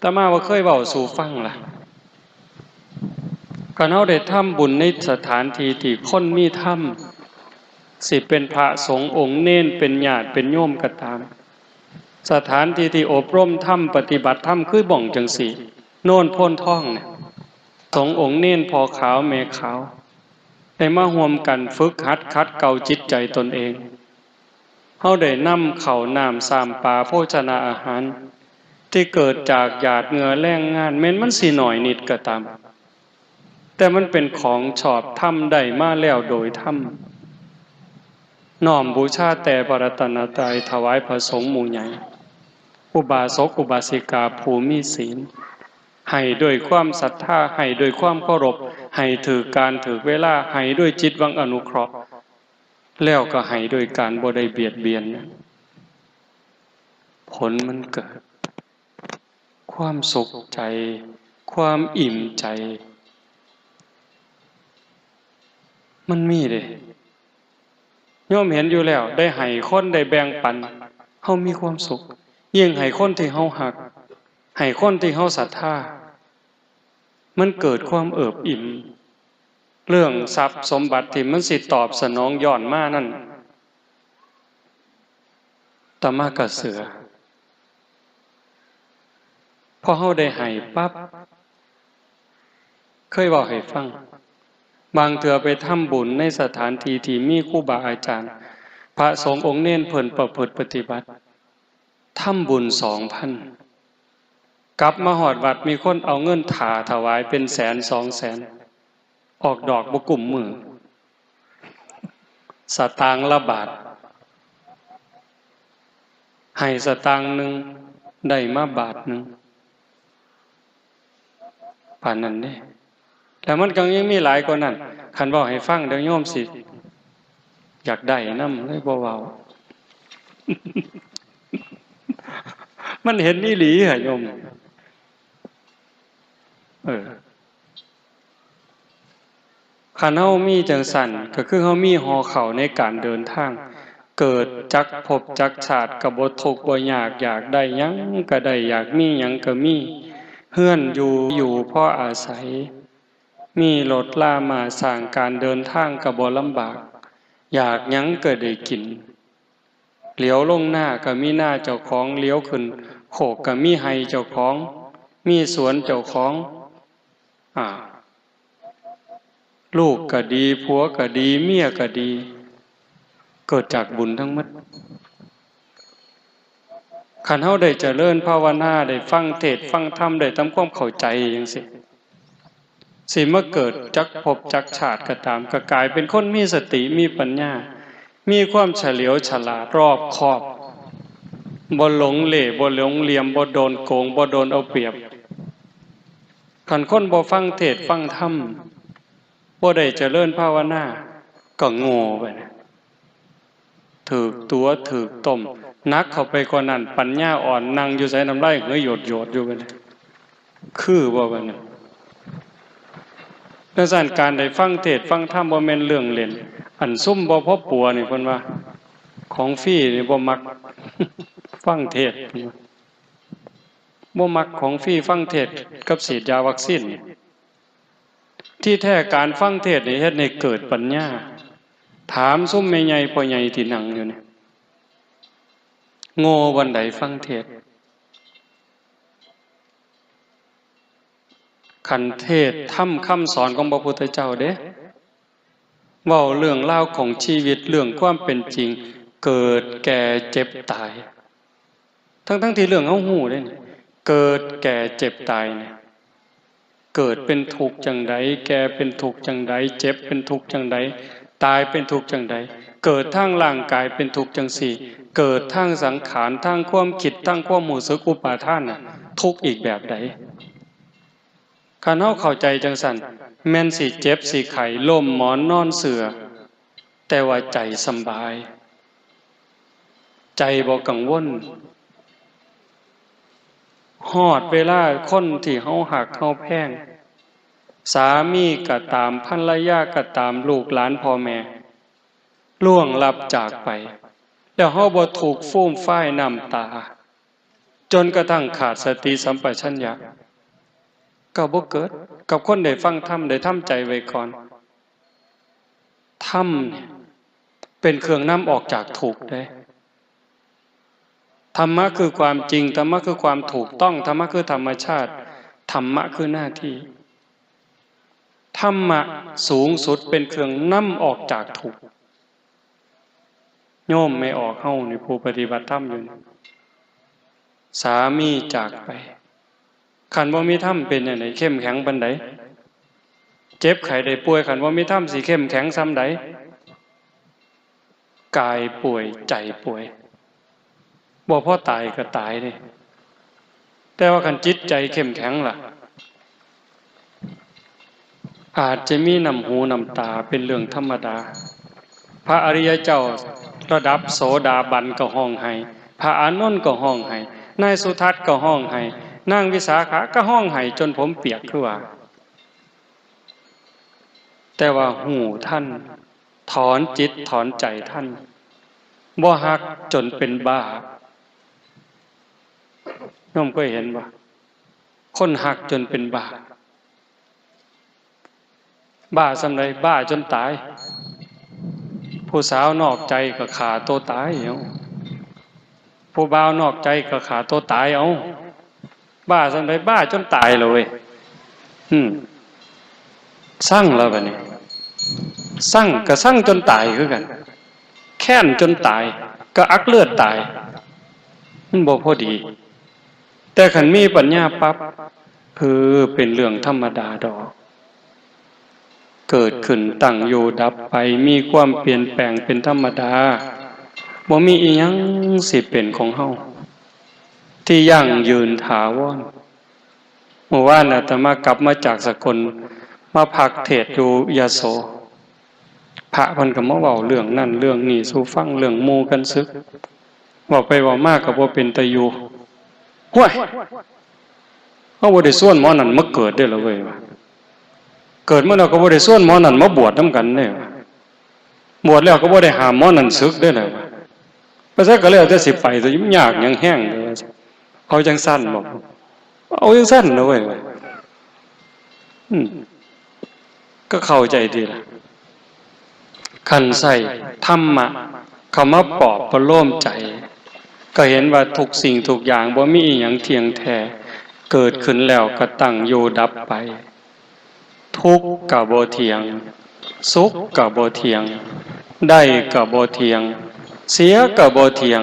ตมาว่าเคยเว้าสู่ฟังล่ะ คันเฮาได้ทำบุญในสถานที่ที่คนมีธรรม สิเป็นพระสงฆ์องค์เณร เป็นญาติเป็นโยมก็ตาม สถานที่ที่อบรมธรรม ปฏิบัติธรรม คือบ่องจั่งซี้ โนนโพนทองเนี่ย สงฆ์องค์เณรพ่อขาวแม่ขาว ได้มาร่วมกันฝึกหัดขัดเกลาจิตใจตนเอง เฮาได้นำข้าวน้ำซ้ำปลาโภชนาอาหาร ที่เกิดจากหยาดเหงื่อแรงงาน แม้นมันสิน้อยนิดก็ตาม แต่มันเป็นของชอบธรรม ได้มาแล้วโดยธรรม น้อมบูชาแต่พระรัตนตรัย ถวายพระสงฆ์หมู่ใหญ่ อุบาสกอุบาสิกาผู้มีศีล ให้ด้วยความศรัทธา ให้ด้วยความเคารพ ให้ถืกการถืกเวลา ให้ด้วยจิตหวังอนุเคราะห์ แล้วก็ให้ด้วยการบ่ได้เบียดเบียน ผลมันเกิด ความสุขใจ ความอิ่มใจ มันมีเด้ โยมเห็นอยู่แล้ว ได้ให้คน ได้แบ่งปัน เฮามีความสุข ยิ่งให้คนที่เฮาฮัก ให้คนที่เฮาศรัทธา มันเกิดความเอิบอิ่ม เรื่องทรัพย์สมบัติที่มันสิตอบสนองย้อนมานั่น อาตมาก็เชื่อ พอเฮาได้ให้ปั๊บ เคยเว้าให้ฟัง บางเทื่อไปทำบุญในสถานที่ที่มีครูบาอาจารย์ พระสงฆ์องค์เณรเพิ่นประพฤติปฏิบัติ ทำบุญสองพัน กลับมาฮอดวัดมีคนเอาเงินถ่าถวายเป็นแสนสองแสน ออกดอกบ่กุ้มมือ สตางค์ละบาท ให้สตางค์หนึ่ง ได้มาบาทหนึ่ง ปานนั้นเด้ แล้วมันก็ยังมีหลายกว่านั้น คันเว้าให้ฟังเดี๋ยวโยมสิ อยากได้นำ เลยบ่เว้า มันเห็นอีหลีหั่นโยม เออ คันเฮามีจั่งซั้น ก็คือเฮามีห่อข้าวในการเดินทาง เกิดจักภพจักชาติก็บ่ทุกข์บ่ยาก อยากได้หยังก็ได้ อยากมีหยังก็มี เฮือนอยู่ อยู่พออาศัย มีรถลาม้าช้าง การเดินทางก็บ่ลำบาก อยากหยังก็ได้กิน เหลียวลงนาก็มีนาเจ้าของ เหลียวขึ้น โคกก็มีไฮ่เจ้าของ มีสวนเจ้าของ อ่า ลูกก็ดี ผัวก็ดี เมียก็ดี เกิดจากบุญทั้งหมด คันเฮาได้เจริญภาวนา ได้ฟังเทศน์ฟังธรรม ได้ทำความเข้าใจจั่งซี้ สิมาเกิดจักภพจักชาติก็ตาม ก็กลายเป็นคนมีสติ มีปัญญา มีความเฉลียวฉลาด รอบคอบ บ่หลงเหล่ บ่หลงเหลี่ยม บ่โดนโกง บ่โดนเอาเปรียบ คันคนบ่ฟังเทศน์ฟังธรรม บ่ได้เจริญภาวนา ก็โง่ไปนะ ถืกตั๋วถืกต้ม หนักเข้าไปกว่านั้น ปัญญาอ่อน นั่งอยู่ไสน้ำลายเหยโยดๆอยู่บัดนี้ คือบ่บัดนี้ จั่งซั้น การได้ฟังเทศน์ฟังธรรมบ่แม่นเรื่องเล่น อันซุมบ่พอปัวนี่เพิ่นว่า ของฟรีนี่บ่มัก ฟังเทศน์ บ่มักของฟรี ฟังเทศน์กับฉีดยาวัคซีนนี่ ที่แท้การฟังเทศน์นี่เฮ็ดให้เกิดปัญญา ถามซุมแม่ใหญ่พ่อใหญ่ที่นั่งอยู่นี่ โง่บ่อนใดฟังเทศน์ คันเทศน์ธรรมคำสอนของพระพุทธเจ้าเด้ เว้าเรื่องราวของชีวิต เรื่องความเป็นจริง เกิดแก่เจ็บตาย ทั้งๆที่เรื่องเฮาฮู้เด้นี่ เกิดแก่เจ็บตายนี่ เกิดเป็นทุกข์จั่งใด แก่เป็นทุกข์จั่งใด เจ็บเป็นทุกข์จั่งใด ตายเป็นทุกข์จั่งใด เกิดทางร่างกายเป็นทุกข์จั่งซี้ เกิดทางสังขาร ทางความคิด ทางความรู้สึกอุปาทานน่ะ ทุกข์อีกแบบใด คันเฮาเข้าใจจั่งซั้น แม่นสิเจ็บสิไข้ ล้มหมอนนอนเสื่อ แต่ว่าใจสำบาย ใจบ่กังวล ฮอดเวลาคนที่เฮาฮักเฮาแพง สามีก็ตาม ภรรยาก็ตาม ลูกหลานพ่อแม่ ล่วงลับจากไป แล้วเฮาบ่ทุกข์ฟูมฟายน้ำตา จนกระทั่งขาดสติสัมปชัญญะ ก็บ่เกิดกับคนได้ฟังธรรม ได้ทำใจไว้ก่อน ธรรมเนี่ยเป็นเครื่องนำออกจากทุกข์เด้ ธรรมะคือความจริง ธรรมะคือความถูกต้อง ธรรมะคือธรรมชาติ ธรรมะคือหน้าที่ ธรรมะสูงสุดเป็นเครื่องนำออกจากทุกข์ โยมแม่ออกเฮานี่ ผู้ปฏิบัติธรรมอยู่นี่ สามีจากไป คันบ่มีธรรมเป็นจั่งใด เข้มแข็งปานใด เจ็บไข้ได้ป่วย คันบ่มีธรรมสิเข้มแข็งส่ำใด กายป่วย ใจป่วย บ่พอตายก็ตายเด้ แต่ว่าคันจิตใจเข้มแข็งล่ะ อาจจะมีน้ำหูน้ำตาเป็นเรื่องธรรมดา พระอริยเจ้าระดับโสดาบันก็ฮ้องไห้ พระอานนท์ก็ฮ้องไห้ นายสุทัศน์ก็ฮ้องไห้ นางวิสาขาก็ฮ้องไห้จนผมเปียกคือว่า แต่ว่าฮู้ทัน ถอนจิตถอนใจทัน บ่ฮักจนเป็นบ้า โยมเคยเห็นบ่ คนฮักจนเป็นบ้า บ้าส่ำใด บ้าจนตาย ผู้สาวนอกใจก็ฆ่าตัวตายเอา ผู้บ่าวนอกใจก็ฆ่าตัวตายเอา บ้าส่ำใด บ้าจนตายเลยเว้ย อืม ซังแล้วบัดนี้ ซังก็ซังจนตายคือกัน แค้นจนตาย ก็อักเลือดตาย มันบ่พอดี แต่คันมีปัญญาปั๊บ เออ เป็นเรื่องธรรมดาดอก เกิดขึ้นตั้งอยู่ดับไป มีความเปลี่ยนแปลงเป็นธรรมดา บ่มีอีหยังสิเป็นของเฮา ที่ยั่งยืนถาวร เมื่อวานอาตมากลับมาจากสกล มาพักเทศน์อยู่ยโส พระเพิ่นก็มาเว้าเรื่องนั้นเรื่องนี้สู่ฟัง เรื่องหมู่กันสึก เว้าไปเว้ามาก็บ่เป็นตาอยู่ ห้วย เฮาบ่ได้ชวนหมอนั่นมาเกิดเด้อล่ะเว้ย เกิดมาแล้วก็บ่ได้ชวนหมอนั่นมาบวชนำกันเด้อ บวชแล้วก็บ่ได้ห้ามหมอนั่นสึกเด้อล่ะ ไปไสก็แล้วแต่สิไป แต่มันยากหยังแฮงเด้อ เอาจั่งซั่นบ่ เอาจั่งซั่นนะเว้ย อืม ก็เข้าใจดีล่ะ คันใช้ธรรมะเข้ามาปลอบประโลมใจ ก็เห็นว่าทุกสิ่งทุกอย่างบ่มีอิหยังเที่ยงแท้ เกิดขึ้นแล้วก็ตั้งอยู่ดับไป ทุกข์ก็บ่เที่ยง สุขก็บ่เที่ยง ได้ก็บ่เที่ยง เสียก็บ่เที่ยง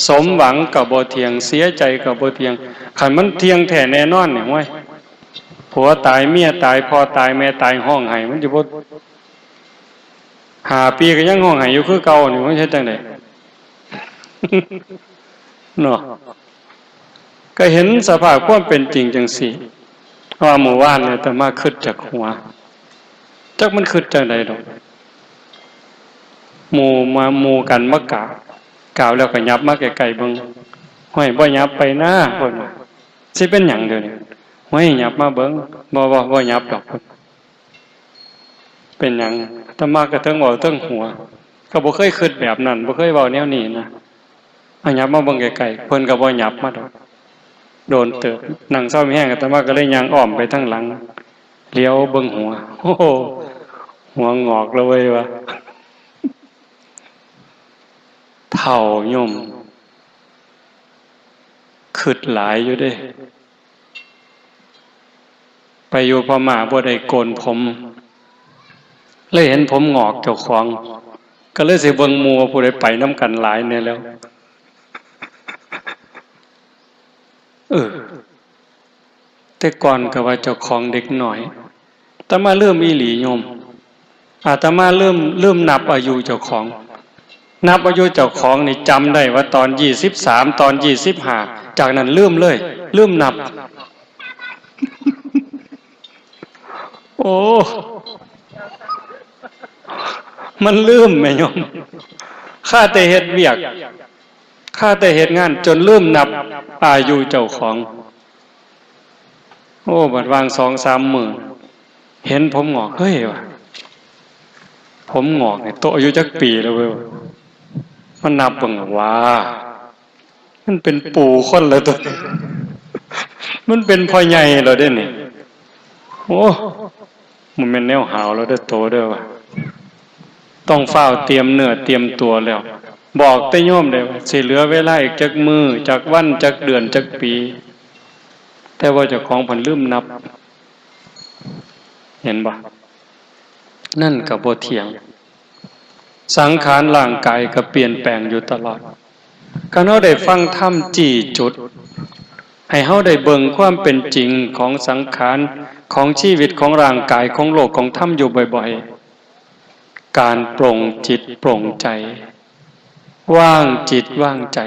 สมหวังก็บ่เที่ยง เสียใจก็บ่เที่ยง คันมันเที่ยงแท้แน่นอนนี่ โอ้ย ผัวตาย เมียตาย พ่อตาย แม่ตาย ฮ้องไห้ มันสิบ่ ห้าปีก็ยังฮ้องไห้อยู่คือเก่านี่ มันเฮ็ดจั่งใด เนาะ ก็เห็นสภาพความเป็นจริงจั่งซี้ ว่ามื้อวานเนี่ยอาตมาคิดจากหัว จักมันคิดจั่งใดดอก หมู่มา หมู่กันมากราบ กราบแล้วก็หยับมาใกล้ๆเบิ่ง "ห้วย บ่หยับไปนะ" เพิ่นว่า "สิเป็นหยังเดี๋ยวนี้ ห้วย หยับมาเบิ่ง" "บ่ บ่ บ่หยับดอก" เพิ่น เป็นหยัง อาตมาก็เทิงเว้าเทิงหัว ก็บ่เคยคิดแบบนั้น บ่เคยเว้าแนวนี้นะ เอาหยับมาเบิ่งใกล้ๆ เพิ่นก็บ่หยับมาดอก โดนเติบ นั่งเซามีแฮง อาตมาก็เลยย่างอ้อมไปทางหลัง เหลียวเบิ่งหัว โอ้โห หัวงอกแล้วเว้ยว่า เฒ่าโยม คิดหลายอยู่เด้ ไปอยู่พม่าบ่ได้โกนผม เลยเห็นผมงอกเจ้าของ ก็เลยสิเบิ่งหมู่ว่าผู้ใดไปนำกันหลายแน่แล้ว เออ แต่ก่อนก็ว่าเจ้าของเด็กน้อย แต่มาลืมอีหลีโยม อาตมาลืม ลืมนับอายุเจ้าของ นับอายุเจ้าของนี่จำได้ว่าตอนยี่สิบสาม ตอนยี่สิบห้า จากนั้นลืมเลย ลืมนับ โอ้ มันลืมแม่โยม ข้าแต่เฮ็ดเวียก ข้าแต่เฮ็ดงานจนลืมนับอายุเจ้าของ โอ้ บัดวางสองสามมื้อ เห็นผมงอก เฮ้ยว่ะ ผมงอกนี่โตอายุจักปีแล้วเว้ย มันนับเบิ่งว่า มันเป็นปู่คนแล้วตัวนี้ มันเป็นพ่อใหญ่แล้วเด้นี่ โอ้ มันแม่นแนวหาวแล้วเด้อโตเด้อว่ะ ต้องฟ้าวเตรียมเนื้อเตรียมตัวแล้ว บอกแต่โยมได้ว่าสิเหลือเวลาอีกจักมื้อ จักวัน จักเดือน จักปี แต่ว่าเจ้าของเพิ่นลืมนับ เห็นบ่ นั่นก็บ่เที่ยง สังขารร่างกายก็เปลี่ยนแปลงอยู่ตลอด คันเฮาได้ฟังธรรมจี้จุด ให้เฮาได้เบิ่งความเป็นจริงของสังขาร ของชีวิต ของร่างกาย ของโลก ของธรรมอยู่บ่อยๆ การปลงจิตปลงใจ วางจิตวางใจ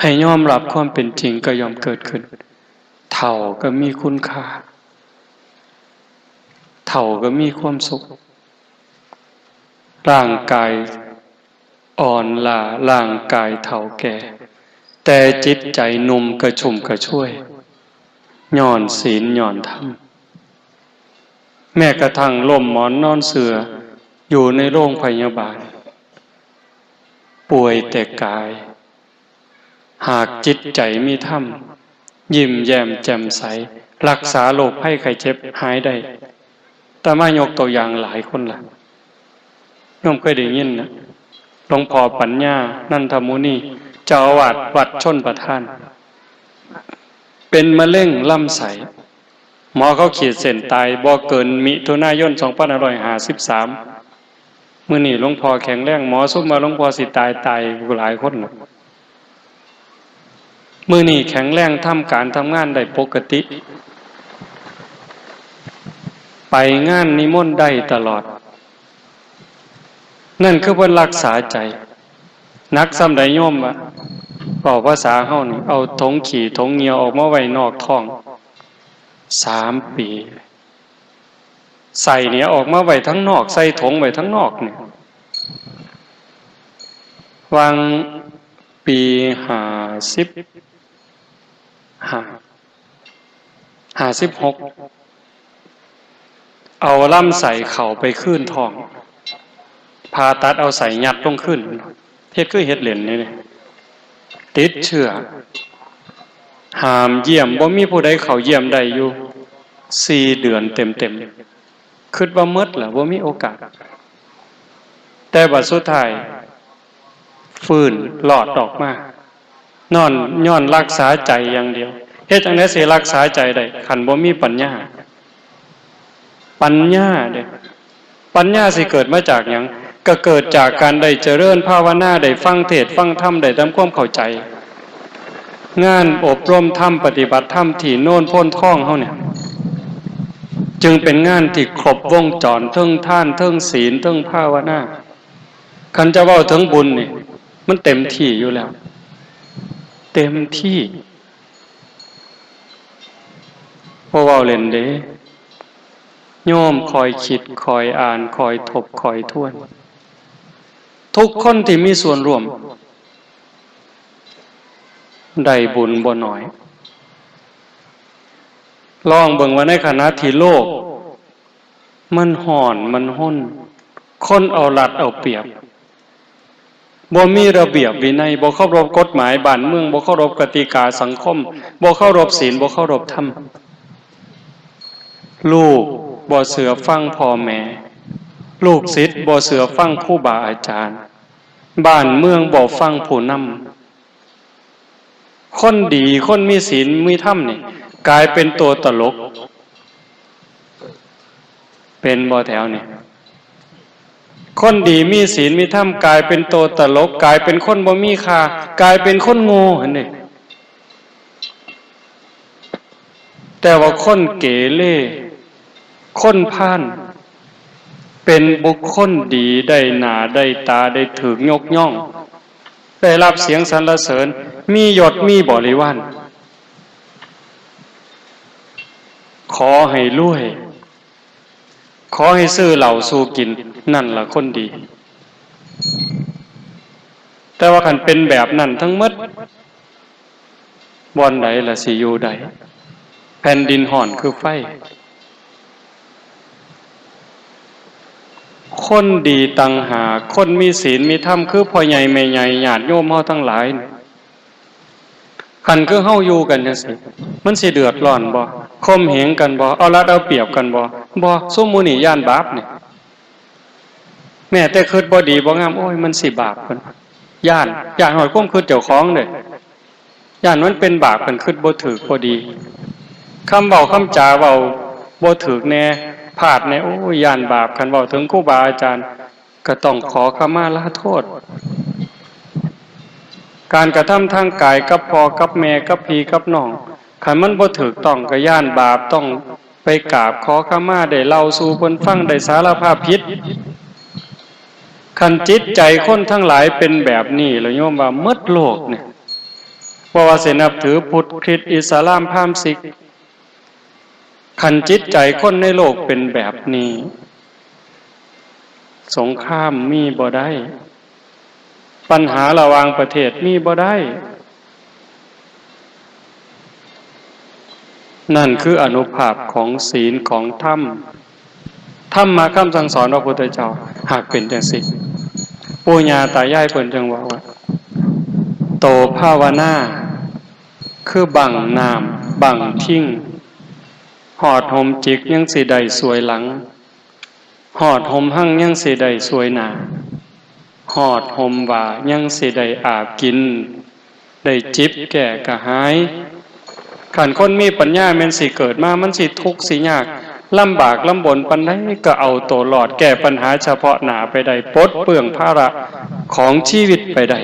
ให้ยอมรับความเป็นจริงก็ย่อมเกิดขึ้น เฒ่าก็มีคุณค่า เฒ่าก็มีความสุข ร่างกายอ่อนล้า ร่างกายเฒ่าแก่ แต่จิตใจหนุ่มกระชุ่มกระชวย ย้อนศีลย้อนธรรม แม้กระทั่งล้มหมอนนอนเสื่ออยู่ในโรงพยาบาล ป่วยแต่กาย หากจิตใจมีธรรม ยิ้มแย้มแจ่มใส รักษาโรคภัยไข้เจ็บหายได้ อาตมายกตัวอย่างหลายคนละ โยมเคยได้ยินนะ หลวงพ่อปัญญา นันทมุนี เจ้าอาวาสวัดชลประทาน เป็นมะเร็งลำไส้ หมอเขาขีดเส้นตายบ่เกินมิถุนายน สองพันห้าร้อยห้าสิบสาม มื้อนี้หลวงพ่อแข็งแรง หมอซุมว่าหลวงพ่อสิตาย ตายหลายคนแล้ว มื้อนี้แข็งแรง ทำการทำงานได้ปกติ ไปงานนิมนต์ได้ตลอด นั่นคือเพิ่นรักษาใจ หนักส่ำใดโยมวะ เว้าภาษาเฮานี่ เอาถงขี้ถงเหยี่ยวออกมาไว้นอกท้อง สามปี ไส้เนี่ยออกมาไว้ทางนอก ใส่ถงไว้ทางนอกเนี่ย วางปีห้าสิบห้า ห้าสิบหก เอาลำไส้เข้าไปคืนท้อง ผ่าตัดเอาไส้ยัดลงคืน เฮ็ดคือเฮ็ดเล่นนี่เด้ ติดเชื้อ ห้ามเยี่ยม บ่มีผู้ใดเข้าเยี่ยมได้อยู่ สี่เดือนเต็มๆ คิดว่าหมดแล้ว บ่มีโอกาส แต่บัดสุดท้าย ฟื้นรอดออกมา นอน ย้อนรักษาใจอย่างเดียว เฮ็ดจั่งใด๋สิรักษาใจได้ คันบ่มีปัญญา ปัญญาเด้ ปัญญาสิเกิดมาจากหยัง ก็เกิดจากการได้เจริญภาวนา ได้ฟังเทศน์ฟังธรรม ได้ทำความเข้าใจ งานอบรมธรรม ปฏิบัติธรรมที่โนนโพนทองเฮาเนี่ย จึงเป็นงานที่ครบวงจร เทิงทาน เทิงศีล เทิงภาวนา คันจะเว้าถึงบุญนี่ มันเต็มที่อยู่แล้ว เต็มที่ บ่เว้าเล่นเด้ โยมคอยคิด คอยอ่าน คอยทบ คอยทวน ทุกคนที่มีส่วนร่วม ได้บุญบ่น้อย ลองเบิ่งว่าในขณะที่โลก มันฮ้อน มันฮน คนเอารัดเอาเปรียบ บ่มีระเบียบวินัย บ่เคารพกฎหมายบ้านเมือง บ่เคารพกติกาสังคม บ่เคารพศีล บ่เคารพธรรม ลูกบ่เชื่อฟังพ่อแม่ ลูกศิษย์บ่เชื่อฟังครูบาอาจารย์ บ้านเมืองบ่ฟังผู้นำ คนดี คนมีศีล มีธรรมนี่ กลายเป็นตัวตลก เป็นบ่แถวนี่ คนดีมีศีลมีธรรม กลายเป็นตัวตลก กลายเป็นคนบ่มีค่า กลายเป็นคนโง่หั่นเด้ แต่ว่าคนเกเร คนพาล เป็นบุคคลดี ได้หน้าได้ตา ได้ถูกยกย่อง ได้รับเสียงสรรเสริญ มียศมีบริวาร ขอให้รวย ขอให้ซื้อเหล้าสู่กิน นั่นล่ะคนดี แต่ว่าคันเป็นแบบนั้นทั้งหมด บ่อนใดล่ะสิอยู่ได้ แผ่นดินฮ้อนคือไฟ คนดีต่างหาก คนมีศีลมีธรรม คือพ่อใหญ่แม่ใหญ่ ญาติโยมเฮาทั้งหลาย คันคือเฮาอยู่กันจั่งซี้ มันสิเดือดร้อนบ่ ข่มเหงกันบ่ เอารัดเอาเปรียบกันบ่ บ่ ซุมหมู่นี้ย้านบาปนี่ แม้แต่คิดบ่ดีบ่งาม โอ้ย มันสิบาป เพิ่น ย้าน ย้านฮอดความคิดเจ้าของเด้ ย้านมันเป็นบาป คันคิดบ่ถูกบ่ดี คำเว้าคำจาเว้าบ่ถูกแน่ พลาดแน่ โอ้ย ย้านบาป คันเว้าถึงครูบาอาจารย์ ก็ต้องขอขมาลาโทษ การกระทำทางกายกับพ่อกับแม่กับพี่กับน้อง คันมันบ่ถูกต้องก็ย้านบาป ต้องไปกราบขอขมา ได้เล่าสู่เพิ่นฟัง ได้สารภาพผิด คันจิตใจคนทั้งหลายเป็นแบบนี้ แล้วโยมว่าหมดโลกเนี่ย บ่ว่าสินับถือพุทธ คริสต์ อิสลาม พราหมณ์ ซิก คันจิตใจคนในโลกเป็นแบบนี้ สงครามมีบ่ได้ ปัญหาระหว่างประเทศมีบ่ได้ นั่นคืออานุภาพของศีลของธรรม ธรรมะคำสั่งสอนพระพุทธเจ้า หากเป็นจั่งซี้ ปู่ย่าตายายเพิ่นจั่งว่าว่า โตภาวนา คือบั้งน้ำบั้งทิง ฮอดห่มจิกยังสิได้ส่วยหลัง ฮอดห่มฮังยังสิได้ส่วยหน้า ฮอดห่มว่ายังสิได้อาบกิน ได้จิบแก้กระหาย คันคนมีปัญญาแม่นสิเกิดมา มันสิทุกข์สิยาก ลำบากลำบนปานใดก็เอาตัวรอด แก้ปัญหาเฉพาะหน้าไปได้ ปลดเปลื้องภาระของชีวิตไปได้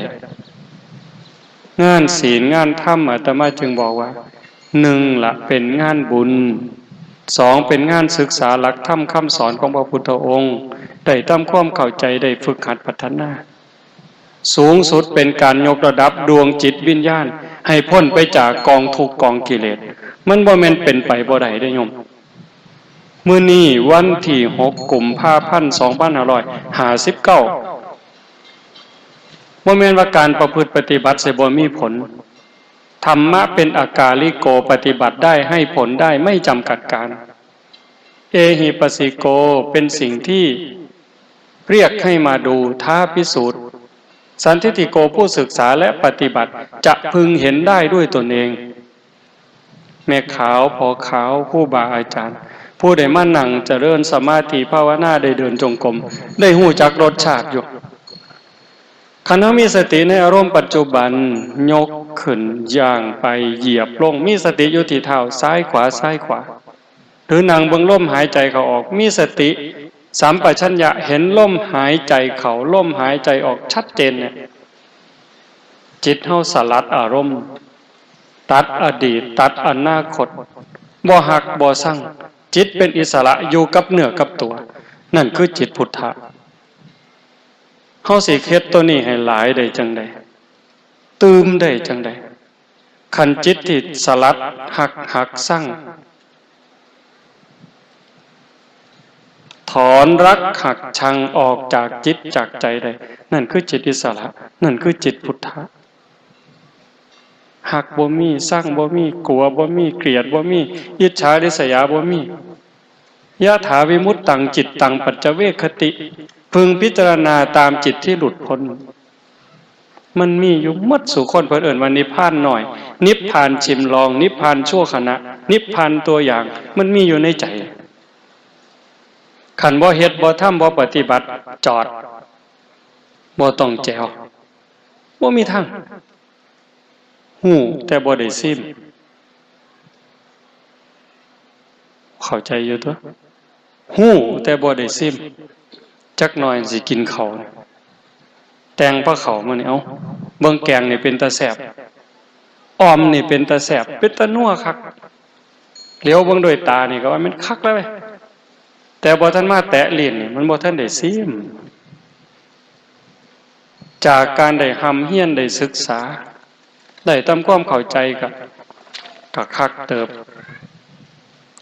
งานศีลงานธรรม อาตมาจึงบอกว่า หนึ่งละเป็นงานบุญ สองเป็นงานศึกษาหลักธรรมคำสอนของพระพุทธองค์ ได้ทำความเข้าใจ ได้ฝึกหัดพัฒนา สูงสุดเป็นการยกระดับดวงจิตวิญญาณ ให้พ้นไปจากกองทุกข์กองกิเลส มันบ่แม่นเป็นไปบ่ได้เด้โยม มื้อนี้วันที่หกกุมภาพันธ์สองพันห้าร้อยห้าสิบเก้า บ่แม่นว่าการประพฤติปฏิบัติสิบ่มีผล ธรรมะเป็นอากาลิโก ปฏิบัติได้ ให้ผลได้ ไม่จำกัดกาล เอหิปัสสิโก เป็นสิ่งที่เรียกให้มาดู ท้าพิสูจน์ สันทิฏฐิโก ผู้ศึกษาและปฏิบัติ จะพึงเห็นได้ด้วยตนเอง แม่ขาว พ่อขาว ครูบาอาจารย์ ผู้ได้มานั่งเจริญสมาธิภาวนา ได้เดินจงกรม ได้ฮู้จักรสชาติอยู่ คันเฮามีสติในอารมณ์ปัจจุบัน ยก ขึ้น ย่างไป เหยียบลง มีสติอยู่ที่เท้า ซ้ายขวา ซ้ายขวา หรือนั่งเบิ่งลมหายใจเข้าออก มีสติสัมปชัญญะ เห็นลมหายใจเข้า ลมหายใจออก ชัดเจนเนี่ย จิตเฮาสลัดอารมณ์ ตัดอดีต ตัดอนาคต บ่ฮักบ่ซัง จิตเป็นอิสระ อยู่กับเนื้อกับตัว นั่นคือจิตพุทธะ เฮาสิเฮ็ดตัวนี้ให้หลายได้จั่งใด ตื่มได้จั่งใด คันจิตที่สลัดฮัก ฮักซัง ถอนรักฮักชังออกจากจิตจากใจได้ นั่นคือจิตอิสระ นั่นคือจิตพุทธะ ฮักบ่มี ซังบ่มี กลัวบ่มี เกลียดบ่มี อิจฉาริษยาบ่มี ยะถาวิมุตตังจิตตังปัจจเวกขติ พึงพิจารณาตามจิตที่หลุดพ้น มันมีอยู่หมดสู่คน เพิ่นเอิ้นว่านิพพานน้อย นิพพานชิมลอง นิพพานชั่วขณะ นิพพานตัวอย่าง มันมีอยู่ในใจ คันบ่เฮ็ด บ่ทำ บ่ปฏิบัติ จอด บ่ต้องแจ๋ว บ่มีทาง ฮู้แต่บ่ได้ซิม เข้าใจอยู่ตั๊ว ฮู้แต่บ่ได้ซิม จักหน่อยสิกินข้าว แตงปลาข้าวมื้อนี้ เอ้า เบิ่งแกงนี่เป็นตาแซ่บ อ่อมนี่เป็นตาแซ่บ เป็นตานัวคัก เหลียวเบิ่งด้วยตานี่ก็ว่ามันคักแล้วเว้ย แต่บ่ทันมาแตะลิ้นนี่ มันบ่ทันได้ซิม จากการได้ร่ำเรียน ได้ศึกษา ได้ทำความเข้าใจก็ ก็คักเติบ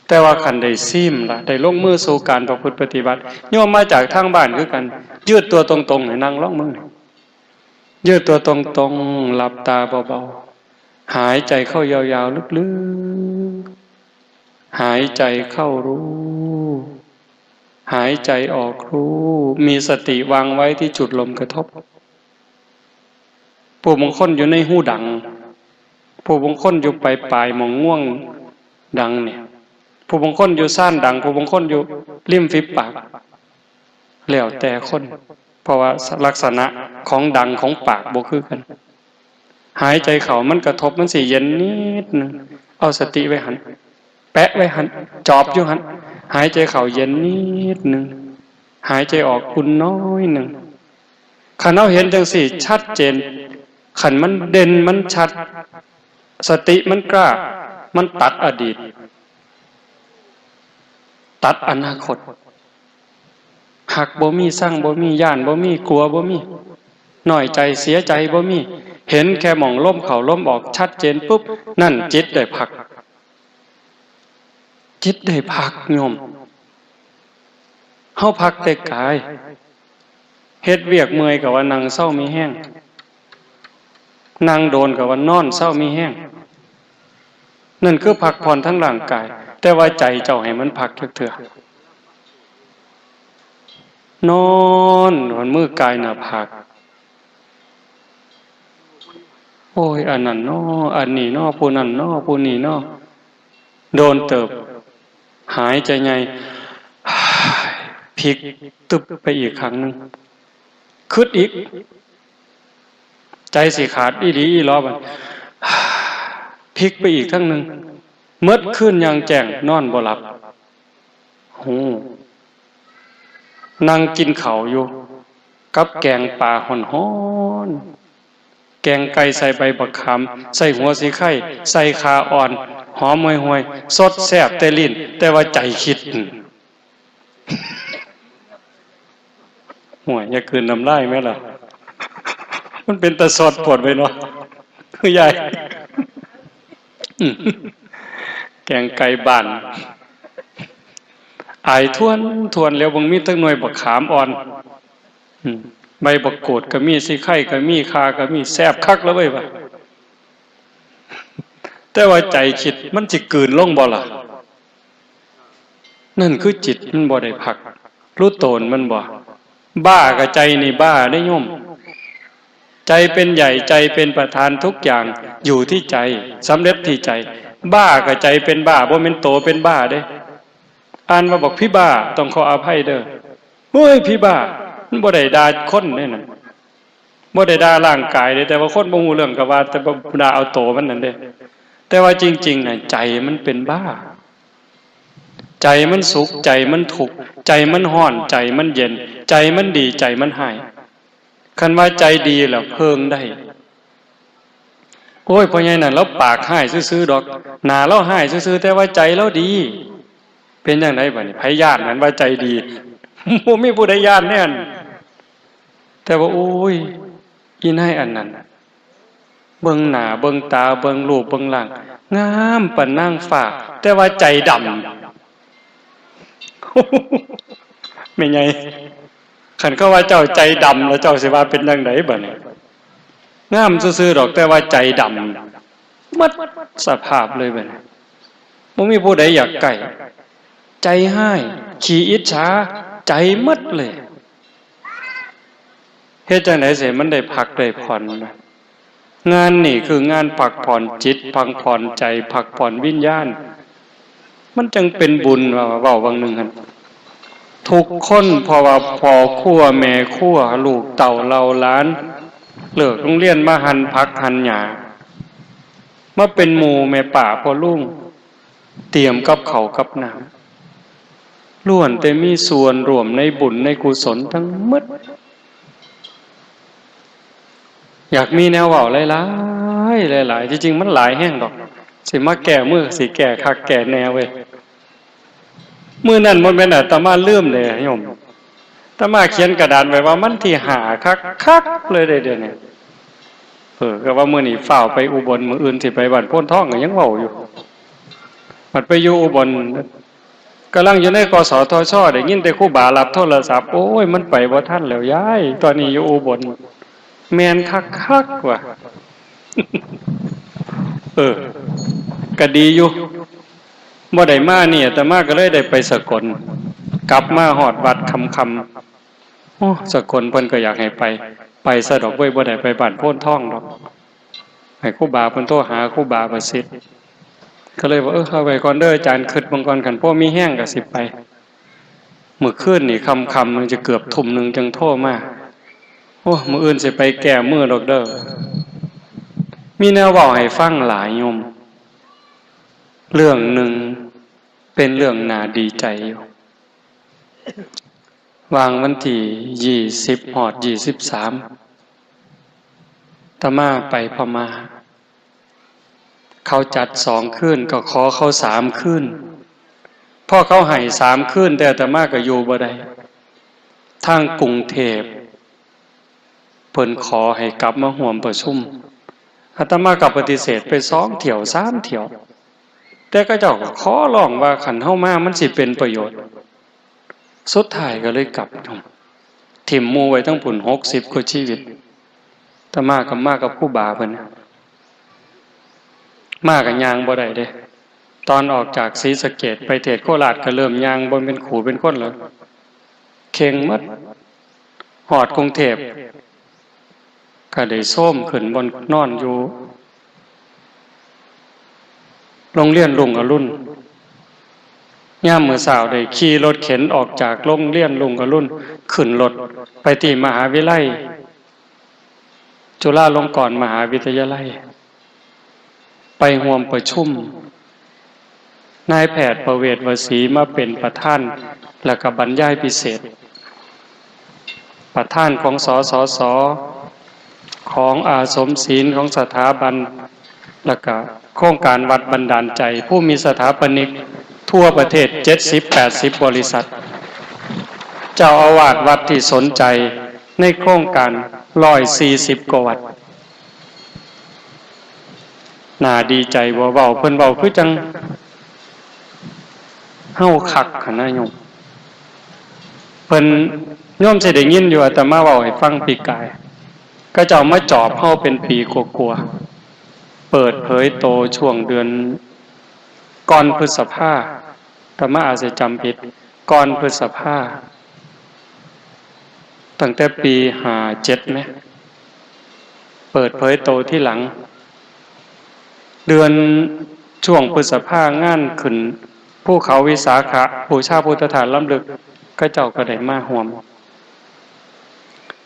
แต่ว่าคันได้ซิมล่ะ ได้ลงมือสู่การประพฤติปฏิบัติ โยมมาจากทางบ้านคือกัน ยืดตัวตรงๆ ให้นั่งลองมึง ยืดตัวตรงๆ หลับตาเบาๆ หายใจเข้ายาวๆ ลึกๆ หายใจเข้ารู้ หายใจออกรู้ มีสติวางไว้ที่จุดลมกระทบ ผู้บางคนอยู่ในฮูดัง ผู้บางคนอยู่ปลายๆ หม่องงวงดังเนี่ย ผู้บางคนอยู่ซ่านดัง ผู้บางคนอยู่ริมฝีปาก แล้วแต่คน เพราะว่าลักษณะของดังของปากบ่คือกัน หายใจเข้ามันกระทบ มันสิเย็นนิดนึง เอาสติไว้หั่น แปะไว้หั่น จอบอยู่หั่น หายใจเข้าเย็นนิดนึง หายใจออกอุ่นน้อยนึง คันเฮาเห็นจั่งซี้ชัดเจน คันมันเด่นมันชัด สติมันกล้า มันตัดอดีต ตัดอนาคต ฮักบ่มี ซังบ่มี ย้านบ่มี กลัวบ่มี น้อยใจ เสียใจบ่มี เห็นแค่หม่องลมเข้าลมออกชัดเจนปุ๊บ นั่นจิตได้พัก จิตได้พักโยม เฮาพักแต่กาย เฮ็ดเวียกเมื่อยก็ว่านั่งเซามีแฮง นั่งโดนก็ว่านอนเซามีแฮง นั่นคือพักผ่อนทางร่างกาย แต่ว่าใจเจ้าให้มันพักจักเทื่อ นอน หอนมือกายหน้าผาก โอ้ย อันนั้นน้อ อันนี้น้อ ผู้นั้นน้อ ผู้นี้น้อ โดนเติบ หายใจใหญ่ พลิกตึบไปอีกครั้งหนึ่ง คิดอีก ใจสิขาดอีหลีอีหลอบัด พลิกไปอีกครั้งหนึ่ง เมิดคืนอย่างแจ้ง นอนบ่หลับ ฮู้ นั่งกินข้าวอยู่ กับแกงปลาฮ้อนๆ แกงไก่ใส่ใบบักขาม ใส่หัวสีไข่ ใส่ข่าอ่อน หอมห่วยๆ สดแซ่บแต่ลิ้น แต่ว่าใจคิด ห่วย อย่ากลืนน้ำลายแม่ล่ะ มันเป็นตาสอดปวดไปเนาะ คือยาย แกงไก่บ้าน อายทวนทวนแล้ว บางมีตั้งหน่วยบักขามอ่อน อืม ใบบักกูดก็มี สีไข่ก็มี ข่าก็มี แซ่บคักแล้วเว้ยว่ะ แต่ว่าใจคิดมันสิกลืนลงบ่ล่ะ นั่นคือจิตมันบ่ได้พัก รู้โตนมันบ่ บ้ากับใจนี่บ้าได้โยม ใจเป็นใหญ่ ใจเป็นประธาน ทุกอย่างอยู่ที่ใจ สำเร็จที่ใจ บ้ากับใจเป็นบ้า บ่แม่นโตเป็นบ้าเด้ อ่านว่าบอกพี่บ้า ต้องขออภัยเด้อ เฮ้ย พี่บ้า มันบ่ได้ด่าคนเด้นั่น บ่ได้ด่าร่างกายเด้ แต่ว่าคนบ่ฮู้เรื่องก็ว่า แต่บ่ด่าเอาโตมันนั่นเด้ แต่ว่าจริงๆน่ะ ใจมันเป็นบ้า ใจมันสุข ใจมันทุกข์ ใจมันร้อน ใจมันเย็น ใจมันดี ใจมันร้าย คันว่าใจดีล่ะเพิ่งได้ โอ้ย พ่อใหญ่นั่นลาวปากร้ายซื่อๆดอก หน้าลาวร้ายซื่อๆ แต่ว่าใจลาวดี เป็นจั่งใดบัดนี้ ไผย้านหั้นว่าใจดี บ่มีผู้ใดย้านแน่น แต่ว่า โอ้ย อีนายอันนั้น เบิ่งหน้า เบิ่งตา เบิ่งรูป เบิ่งร่าง งามปานนางฟ้า แต่ว่าใจดำ แม่ใหญ่ คันเขาว่าเจ้าใจดำ แล้วเจ้าสิว่าเป็นจั่งใดบัดนี้ งามซื่อๆดอก แต่ว่าใจดำ หมดสภาพเลยบัดนี้ บ่มีผู้ใดอยากใกล้ ใจร้าย ขี้อิจฉา ใจหมดเลย เฮ็ดจั่งใดสิมันได้พักได้ผ่อนนะ งานนี่คืองานพักผ่อนจิต พักผ่อนใจ พักผ่อนวิญญาณ มันจั่งเป็นบุญว่า เว้าบางหนึ่งหั่น ทุกคน เพราะว่าพ่อครัวแม่ครัว ลูกเต้าเหล่าหลาน เลิกโรงเรียนมาหั่นผักหั่นหญ้า มาเป็นหมู่แม่ป้าพ่อลุง เตรียมกับข้าวกับน้ำ ล้วนแต่มีส่วนร่วมในบุญในกุศลทั้งหมด อยากมีแนวเว้าหลายๆ หลายๆ ที่จริงมันหลายแฮงดอก สิมาแก้มือ สิแก้คักแก้แน่เว้ย มื้อนั้นบ่แม่นอาตมาลืมเด้โยม อาตมาเขียนกระดานไว้ว่าวันที่ห้าคักๆ เลยเด้เดี๋ยวนี้ เออ ก็ว่ามื้อนี้ฟ้าวไปอุบล มื้ออื่นสิไปบ้านโพนทอง ก็ยังเว้าอยู่ บัดไปอยู่อุบล กำลังอยู่ใน กสทช ได้ยินแต่ครูบารับโทรศัพท์ โอ้ย มันไปบ่ทันแล้วยาย ตอนนี้อยู่อุบล แม่นคักๆ ว่ะ เออ ก็ดีอยู่ บ่ได้มานี่ อาตมาก็เลยได้ไปสกล กลับมาฮอดวัดค่ำๆ โอ้ สกลเพิ่นก็อยากให้ไป ไปซะดอกเว้ย บ่ได้ไปบ้านโพนทองดอก ให้ครูบาเพิ่นโทรหาครูบาประสิทธิ์ ก็เลยว่า เออ เอาไว้ก่อนเด้ออาจารย์ คิดเบิ่งก่อน คันพอมีแฮงก็สิไป มื้อคืนนี่ค่ำๆ มันจะเกือบทุ่มหนึ่งจั่งโทรมา โอ้ มื้ออื่นสิไปแก้มือดอกเด้อ มีแนวเว้าให้ฟังหลายโยม เรื่องหนึ่งเป็นเรื่องน่าดีใจอยู่ ว่างวันที่ยี่สิบฮอดยี่สิบสาม อาตมาไปพม่า เขาจัดสองคืน ก็ขอเขาสามคืน พอเขาให้สามคืน แต่อาตมาก็อยู่บ่ได้ ทางกรุงเทพฯ เพิ่นขอให้กลับมาร่วมประชุม อาตมาก็ปฏิเสธไปสองเที่ยวสามเที่ยว แต่เขาเจ้าก็ขอร้องว่าคันเฮามามันสิเป็นประโยชน์ สุดท้ายก็เลยกลับ ถิ่มหมู่ไว้ทั้งพุ้นหกสิบกว่าชีวิต อาตมาก็มากับครูบาเพิ่น มาก็ย่างบ่ได้เด้ ตอนออกจากศรีสะเกษไปเทศน์โคราชก็เริ่มย่างบ่เป็นครูเป็นคนแล้ว เข่งหมด ฮอดกรุงเทพฯ ก็ได้โซมขึ้นบ่อนนอนอยู่ โรงเรียนรุ่งอรุณ ยามมื้อเช้าได้ขี่รถเข็นออกจากโรงเรียนรุ่งอรุณ ขึ้นรถไปที่มหาวิทยาลัย จุฬาลงกรณ์มหาวิทยาลัย ไปร่วมประชุม นายแพทย์ประเวศวสีมาเป็นประธาน แล้วก็บรรยายพิเศษ ประธานของ สสส ของอาสมศีล ของสถาบัน แล้วก็โครงการวัดบันดาลใจ ผู้มีสถาปนิกทั่วประเทศ เจ็ดสิบแปดสิบ บริษัท เจ้าอาวาสวัดที่สนใจในโครงการ ร้อยสี่สิบกว่าวัด น่าดีใจบ่ เว้า เพิ่นเว้าคือจั่งเฮาคักหั้นนะโยม เพิ่น โยมสิได้ยินอยู่ อาตมาเว้าให้ฟังปีกาย เขาเจ้ามาจอบเฮาเป็นปีกว่าๆ เปิดเผยโตช่วงเดือนก่อนพฤษภา อาตมาอาจจะจำผิด ก่อนพฤษภา ตั้งแต่ปีห้าเจ็ดแหม เปิดเผยโตทีหลัง เดือน ช่วงพฤษภางานขึ้นภูเขาวิสาขะ บูชาพุทธธาตุล้ำลึก เขาเจ้าก็ได้มาร่วม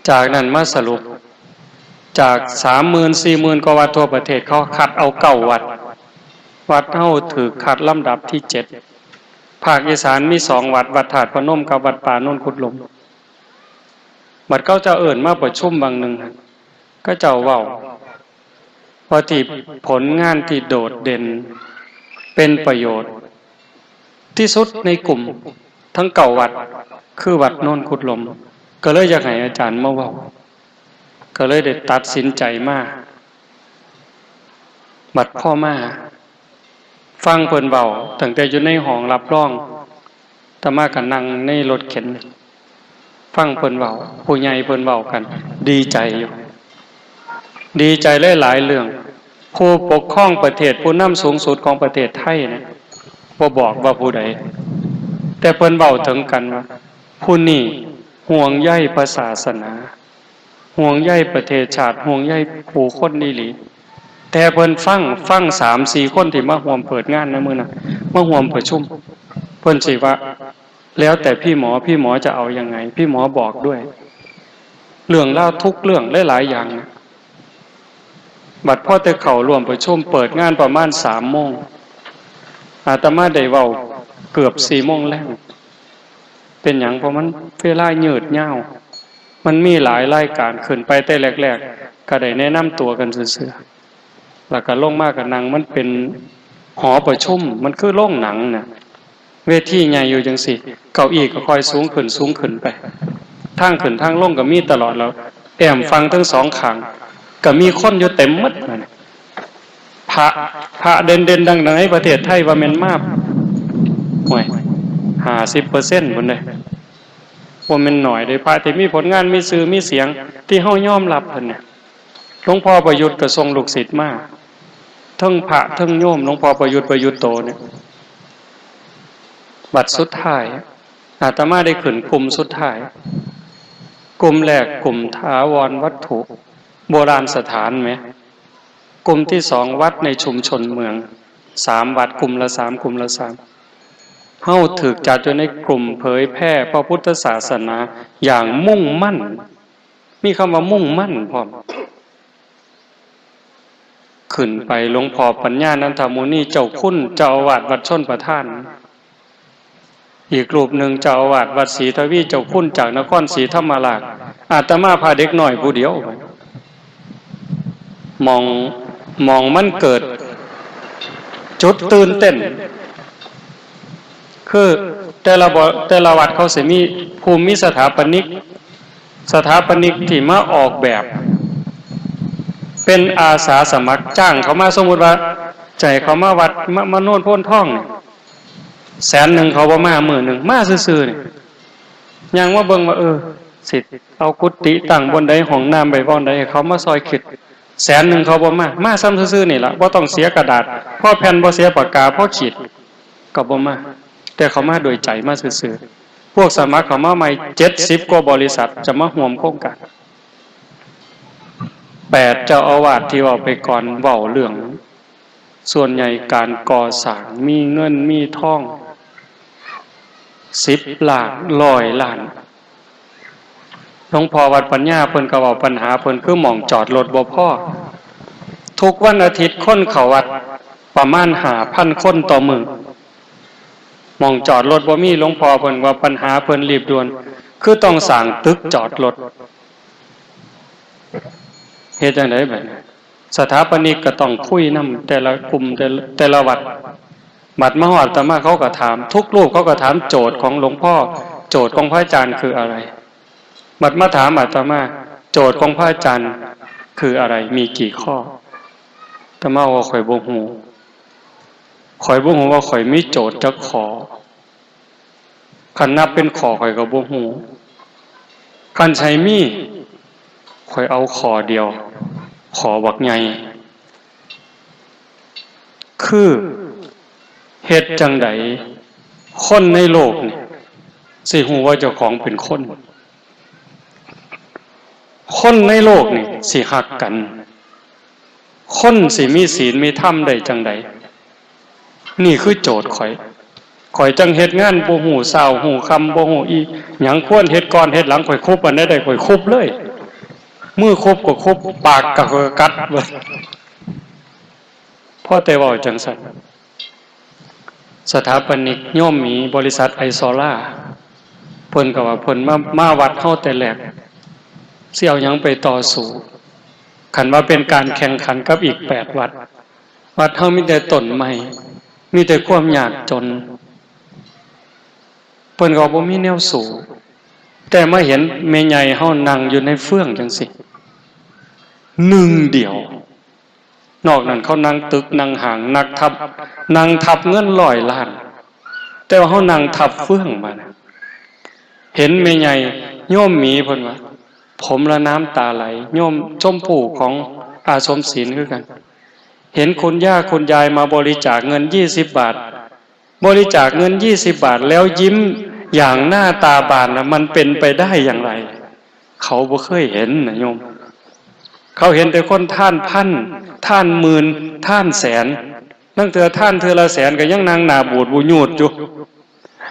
จากนั้นมาสรุป จากสามหมื่นสี่หมื่นกว่าวัดทั่วประเทศ เขาคัดเอาเก้าวัด วัดเฮาถืกคัดลำดับที่เจ็ด ภาคอีสานมีสองวัด วัดธาตุพนมกับวัดป่าโนนกุดลม บัดเขาเจ้าเอิ้นมาประชุมบางหนึ่งหั่น เขาเจ้าเว้า ว่าที่ผลงานที่โดดเด่นเป็นประโยชน์ที่สุดในกลุ่มทั้งเก้าวัด คือวัดโนนกุดลม ก็เลยอยากให้อาจารย์มาเว้า ก็เลยได้ตัดสินใจมา บัดพ่อมา ฟังเพิ่นเว้าตั้งแต่อยู่ในห้องรับรอง อาตมาก็นั่งในรถเข็น ฟังเพิ่นเว้า ผู้ใหญ่เพิ่นเว้ากัน ดีใจอยู่ ดีใจหลายๆเรื่อง ผู้ปกครองประเทศ ผู้นำสูงสุดของประเทศไทยเนี่ย บ่บอกว่าผู้ใด แต่เพิ่นเว้าถึงกันว่า ผู้นี้ห่วงใยพระศาสนา ห่วงใยประเทศชาติ ห่วงใยผู้คนอีหลี แต่เพิ่นฟัง ฟังสามสี่คนที่มาร่วมเปิดงานในมื้อนั้น มาร่วมประชุม เพิ่นสิว่า แล้วแต่พี่หมอ พี่หมอจะเอายังไง พี่หมอบอกด้วย เรื่องราวทุกเรื่องหลายๆอย่างนะ บัดพอแต่เข้าร่วมประชุมเปิดงานประมาณสามโมง อาตมาได้เว้าเกือบสี่โมงแลง เป็นหยัง เพราะมันเวลายืดยาว มันมีหลายรายการ ขึ้นไปแต่แรกๆ ก็ได้แนะนำตัวกันซื่อๆ แล้วก็ลงมาก็นั่ง มันเป็นหอประชุม มันคือโรงหนังน่ะ เวทีใหญ่อยู่จังซี้ เก้าอี้ก็ค่อยสูงขึ้นสูงขึ้นไป ทางขึ้นทางลงก็มีตลอด แล้วแอ้มฝั่งทั้งสองข้าง ก็มีคนอยู่เต็มหมดนั่น พระ พระเด่นๆดังๆในประเทศไทยว่าแม่นมา ห่วย ห้าสิบเปอร์เซ็นต์พุ้นเด้ บ่แม่นน้อยเด้ พระที่มีผลงาน มีชื่อมีเสียง ที่เฮายอมรับเพิ่นเนี่ย หลวงพ่อประยุทธ์ก็ส่งลูกศิษย์มา ทั้งพระทั้งโยม หลวงพ่อประยุทธ์ ประยุทธ์โตเนี่ย บัดสุดท้าย อาตมาได้ขึ้นกลุ่มสุดท้าย กลุ่มแรกกลุ่มถาวรวัตถุ โบราณสถานแหม กลุ่มที่สองวัดในชุมชนเมือง สามวัด กลุ่มละสาม กลุ่มละสาม เฮาถูกจัดอยู่ในกลุ่มเผยแพร่พระพุทธศาสนาอย่างมุ่งมั่น มีคำว่ามุ่งมั่นพร้อม ขึ้นไปหลวงพ่อปัญญานันทมุนีเจ้าคุณเจ้าอาวาสวัดชลประทาน อีกรูปหนึ่งเจ้าอาวาสวัดศรีทวีเจ้าคุณจากนครศรีธรรมราช อาตมาพาเด็กน้อยผู้เดียว หม่อง หม่องมันเกิดจุดตื่นเต้น คือแต่ละบ่ แต่ละวัดเขาสิมีผู้มีสถาปนิก สถาปนิกที่มาออกแบบ เป็นอาสาสมัครจ้างเขามา สมมุติว่าจะให้เขามาวัด มา มาโนนโพนทองนี่ แสนหนึ่งเขาบ่มา มื้อหนึ่งมาซื่อๆนี่ ย่างมาเบิ่งว่า เออ สิเอากุฏิตั้งบ่อนใด ห้องน้ำไว้บ่อนใด ให้เขามาซอยคิด แสนหนึ่งเขาบ่มา มาซ่ำซื่อๆนี่ล่ะ บ่ต้องเสียกระดาษ พอแผ่นบ่เสียปากกา พอขีดก็บ่มา แต่เขามาโดยใจ มาซื่อๆ พวกสมัครเขามาใหม่ เจ็ดสิบกว่าบริษัทจะมาร่วมโครงการ แปดเจ้าอาวาสที่เว้าไปก่อน เว้าเรื่อง ส่วนใหญ่การก่อสร้างมีเงินมีทอง สิบล้าน ร้อยล้าน หลวงพ่อวัดปัญญาเพิ่นก็เว้าปัญหาเพิ่น คือหม่องจอดรถบ่พอ ทุกวันอาทิตย์คนเข้าวัดประมาณห้าพันคนต่อมื้อ หม่องจอดรถบ่มี หลวงพ่อเพิ่นว่าปัญหาเพิ่นรีบด่วน คือต้องสร้างตึกจอดรถ เฮ็ดจั่งใดบัดนี้ สถาปนิกก็ต้องคุยนำแต่ละกลุ่ม แต่ละ แต่ละวัด บัดมาฮอดอาตมาเขาก็ถาม ทุกรูปเขาก็ถามโจทย์ของหลวงพ่อ โจทย์ของพระอาจารย์คืออะไร บัดมาถามอาตมา โจทย์ของพระอาจารย์คืออะไร มีกี่ข้อ อาตมาว่าข้อยบ่ฮู้ ข้อยบ่ฮู้ว่าข้อยมีโจทย์จักข้อ คันนับเป็นข้อข้อยก็บ่ฮู้ คันสิให้มี ข้อยเอาข้อเดียว ข้อบักใหญ่ คือเฮ็ดจั่งใดคนในโลกนี่สิฮู้ว่าเจ้าของเป็นคน คนในโลกนี่สิฮักกัน คนสิมีศีลมีธรรมได้จั่งใด นี่คือโจทย์ข้อย ข้อยจั่งเฮ็ดงานบ่ฮู้เช้าฮู้ค่ำ บ่ฮู้อีหยัง ควรเฮ็ดก่อนเฮ็ดหลัง ข้อยคุบอันใดได้ ข้อยคุบเลย มือคุบก็คุบ ปากก็กัดเว้ย พอแต่เว้าจังซั่น สถาปนิกโยมหมีบริษัทไอซอล่า เพิ่นก็ว่าเพิ่นมา มาวัดเฮาแต่แรก สิเอาหยังไปต่อสู้ คันว่าเป็นการแข่งขันกับอีกแปดวัด วัดเฮามีแต่ต้นไม้ มีแต่ความยากจน เพิ่นก็บ่มีแนวสู้ แต่มาเห็นแม่ใหญ่เฮานั่งอยู่ในเฟืองจังซี่ หนึ่งเดียว นอกนั้นเขานั่งตึกนั่งห้าง นักทับ นั่งทับเงินร้อยล้าน แต่ว่าเฮานั่งทับเฟืองมานะ เห็นแม่ใหญ่โยมหมีเพิ่นว่า ผมละน้ำตาไหล โยมชมผู้ของอาสมศิลป์คือกัน เห็นคุณย่าคุณยายมาบริจาคเงินยี่สิบบาท บริจาคเงินยี่สิบบาทแล้วยิ้มอย่างหน้าตาบานนะ มันเป็นไปได้อย่างไร เขาบ่เคยเห็นนะโยม เขาเห็นแต่คนทานพัน ทานหมื่น ทานแสน ลางเทื่อทานเทื่อละแสนก็ยังนั่งหน้าบูดบูยูดอยู่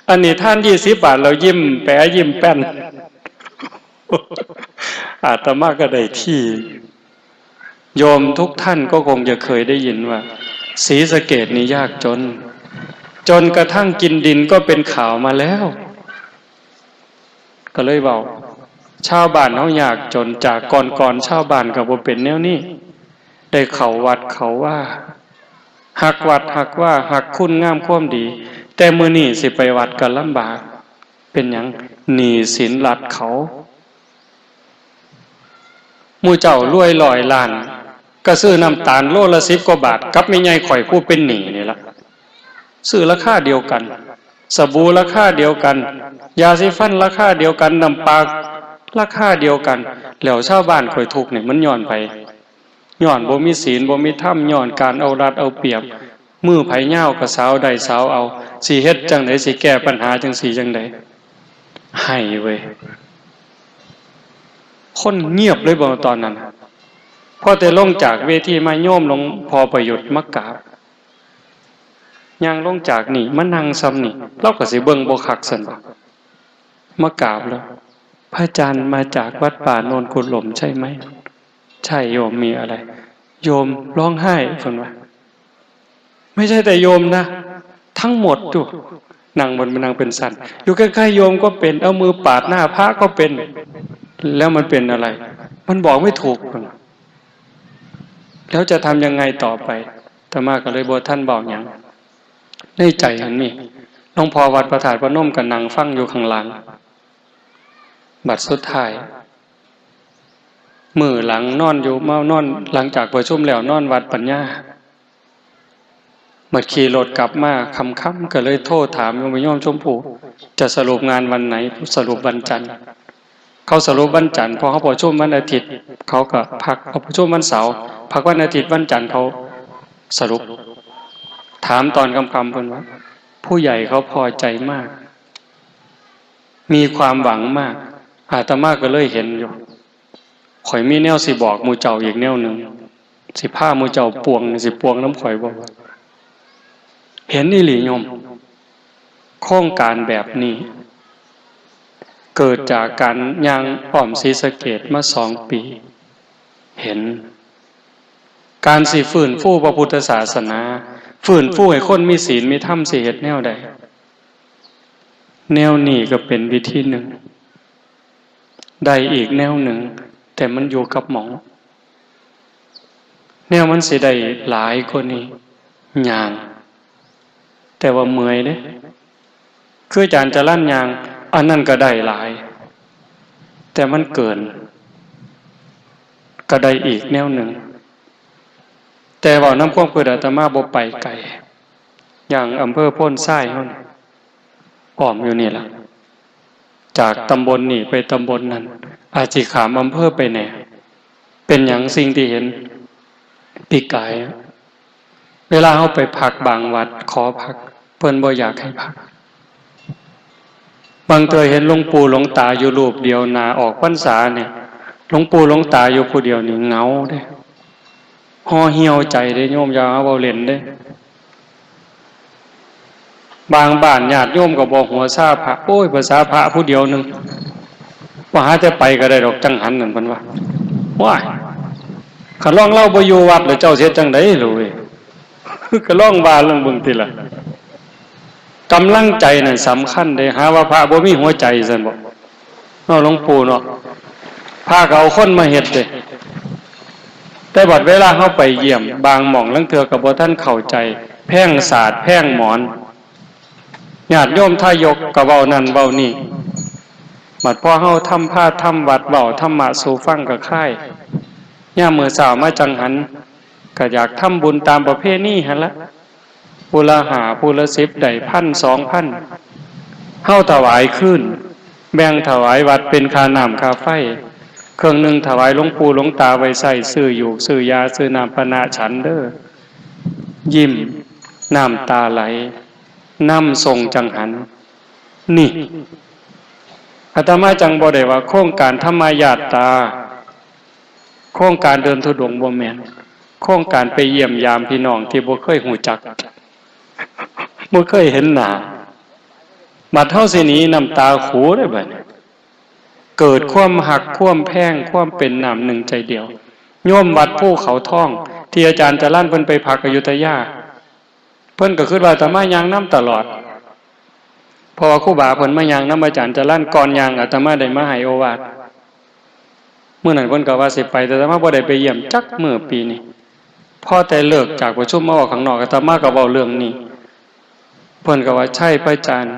อันนี้ทานยี่สิบบาทแล้วยิ้มแป๋ยิ้มแป้น อาตมาก็ได้ที่ โยมทุกท่านก็คงจะเคยได้ยินว่า ศรีสะเกษนี่ยากจน จนกระทั่งกินดินก็เป็นข่าวมาแล้ว ก็เลยเว้า ชาวบ้านเฮายากจน จากก่อนๆ ชาวบ้านก็บ่เป็นแนวนี้ ได้เข้าวัดเข้าวา ฮักวัดฮักวา ฮักคุณงามความดี แต่มื้อนี้สิไปวัดก็ลำบาก เป็นหยัง หนี้สินรัฐเขา หมู่เจ้ารวยร้อยล้าน ก็ซื้อน้ำตาลโลละสิบกว่าบาท กับแม่ใหญ่ข่อยผู้เป็นหนี้นี่ล่ะ ซื้อราคาเดียวกัน สบู่ราคาเดียวกัน ยาสีฟันราคาเดียวกัน น้ำปาราคาเดียวกัน แล้วชาวบ้านข่อยทุกข์นี่มันย้อนไผ ย้อนบ่มีศีล บ่มีธรรม ย้อนการเอารัดเอาเปรียบ มือไผยาวก็สาวได้สาวเอา สิเฮ็ดจั่งใด สิแก้ปัญหาจั่งซี้จั่งใด ไห้เว้ย คนเงียบเลยบ่ตอนนั้น พอแต่ลงจากเวทีมา โยมหลวงพ่อประยุทธ์มากราบ ย่างลงจากนี่มานั่งซ่ำนี่ ลาวก็สิเบิ่งบ่คักซั่นบ่ มากราบแล้ว พระอาจารย์มาจากวัดป่าโนนกุหลมใช่ไหม ใช่โยม มีอะไร โยมร้องไห้ เพิ่นว่า ไม่ใช่แต่โยมนะ ทั้งหมดอยู่ นั่งบน นั่งเป็นสัน อยู่ใกล้ๆโยมก็เป็น เอามือปาดหน้าพระก็เป็น แล้วมันเป็นอะไร มันบอกไม่ถูก เพิ่นว่า แล้วจะทำยังไงต่อไป อาตมาก็เลยบ่ทันเว้าหยัง ในใจหั้นนี่ หลวงพ่อวัดพระธาตุพนมก็นั่งฟังอยู่ข้างหลัง บัดสุดท้าย มื้อหลังนอนอยู่ มานอน หลังจากประชุมแล้วนอนวัดปัญญา บัดขี่รถกลับมาค่ำๆ ก็เลยโทรถามโยม โยมชมพู จะสรุปงานวันไหน สรุปวันจันทร์ เขาสรุปวันจันทร์ เพราะเขาประชุมวันอาทิตย์ เขาก็พัก เขาประชุมวันเสาร์ พักวันอาทิตย์ วันจันทร์เขาสรุป ถามตอนค่ำๆ เพิ่นว่า ผู้ใหญ่เขาพอใจมาก มีความหวังมาก อาตมาก็เลยเห็นอยู่ ข่อยมีแนวสิบอกหมู่เจ้าอีกแนวหนึ่ง สิพาหมู่เจ้าป่วง สิป่วงนำข่อยบ่ เห็นอีหลีโยม โครงการแบบนี้ เกิดจากการย่างอ้อมศรีสะเกษมาสองปี เห็น การสิฟื้นฟูพระพุทธศาสนา ฟื้นฟูให้คนมีศีลมีธรรม สิเฮ็ดแนวใด แนวนี้ก็เป็นวิธีหนึ่ง ได้อีกแนวหนึ่ง แต่มันอยู่กับหม่อง แนวมันสิได้หลายกว่านี้ ย่าง แต่ว่าเมื่อยเด้ คืออาจารย์จรัญย่าง อันนั้นก็ได้หลาย แต่มันเกิน ก็ได้อีกแนวหนึ่ง แต่เว้านำความคิดอาตมาบ่ไปไกล อย่างอำเภอโพนทรายเฮานี่ อ้อมอยู่นี่ล่ะ จากตำบลนี่ไปตำบลนั้น อาจสิข้ามอำเภอไปแหน่ เป็นหยังสิ่งที่เห็น ปีกายอะ เวลาเฮาไปพักบางวัด ขอพัก เพิ่นบ่อยากให้พัก บางเทื่อเห็นหลวงปู่หลวงตาอยู่รูปเดียว หน้าออกพรรษาเนี่ย หลวงปู่หลวงตาอยู่ผู้เดียวนี่เหงาเด้ ห่อเหี่ยวใจเด้โยม อย่าเอาเว้าเล่นเด้ บางบ้านญาติโยมก็บอกหัวซาพระ โอ้ย ภาษาพระผู้เดียวหนึ่ง ว่าหาแต่ไปก็ได้ดอกจังหันนั่นเพิ่นว่า ว้าย คันลองลาวบ่อยู่วัดแล้วเจ้าสิเฮ็ดจั่งใด๋ลูกเอ้ย ก็ลองว่าลองเบิ่งติล่ะ กำลังใจนั่นสำคัญเด้ หาว่าพระบ่มีหัวใจซั่นบ่ เนาะหลวงปู่เนาะ พระก็เอาคนมาเฮ็ดเด้ แต่บัดเวลาเฮาไปเยี่ยม บางหม่องลางเทื่อก็บ่ทันเข้าใจ แพงสาด แพงหมอน ญาติโยมทายกก็เว้านั่นเว้านี่ บัดพอเฮาทำพาทำวัด เว้าธรรมะสู่ฟังก็คลาย ยามมื้อเช้ามาจั่งหัน ก็อยากทำบุญตามประเพณีหั้นละ ผู้ละห้า ผู้ละสิบ ได้พัน สองพัน เฮาถวายคืน แบ่งถวายวัดเป็นค่าน้ำค่าไฟ เครื่องหนึ่งถวายหลวงปู่หลวงตาไว้ใช้ซื้อหยูกซื้อยาซื้อน้ำปานะฉันเด้อ ยิ้ม น้ำตาไหล นำส่งจั่งหัน นี่ อาตมาจั่งบ่ได้ว่าโครงการธรรมญาตรา โครงการเดินธุดงค์บ่แม่น โครงการไปเยี่ยมยามพี่น้องที่บ่เคยฮู้จัก บ่เคยเห็นหน้า บัดเฮาสิหนีน้ำตาขูเด้บัดนี้ เกิดความฮัก ความแพง ความเป็นน้ำหนึ่งใจเดียว โยมวัดภูเขาทอง ที่อาจารย์จรัญเพิ่นไปพักอยุธยา เพิ่นก็คิดว่าอาตมาย่างนำตลอด เพราะว่าครูบาเพิ่นมาย่างนำอาจารย์จรัญ ก่อนย่างอาตมาได้มาให้โอวาท มื้อนั้นเพิ่นก็ว่าสิไป แต่อาตมาบ่ได้ไปเยี่ยมจักมื้อปีนี้ พอแต่เลิกจากประชุมมาออกข้างนอก อาตมาก็เว้าเรื่องนี้ เพิ่นก็ว่า ใช่พระอาจารย์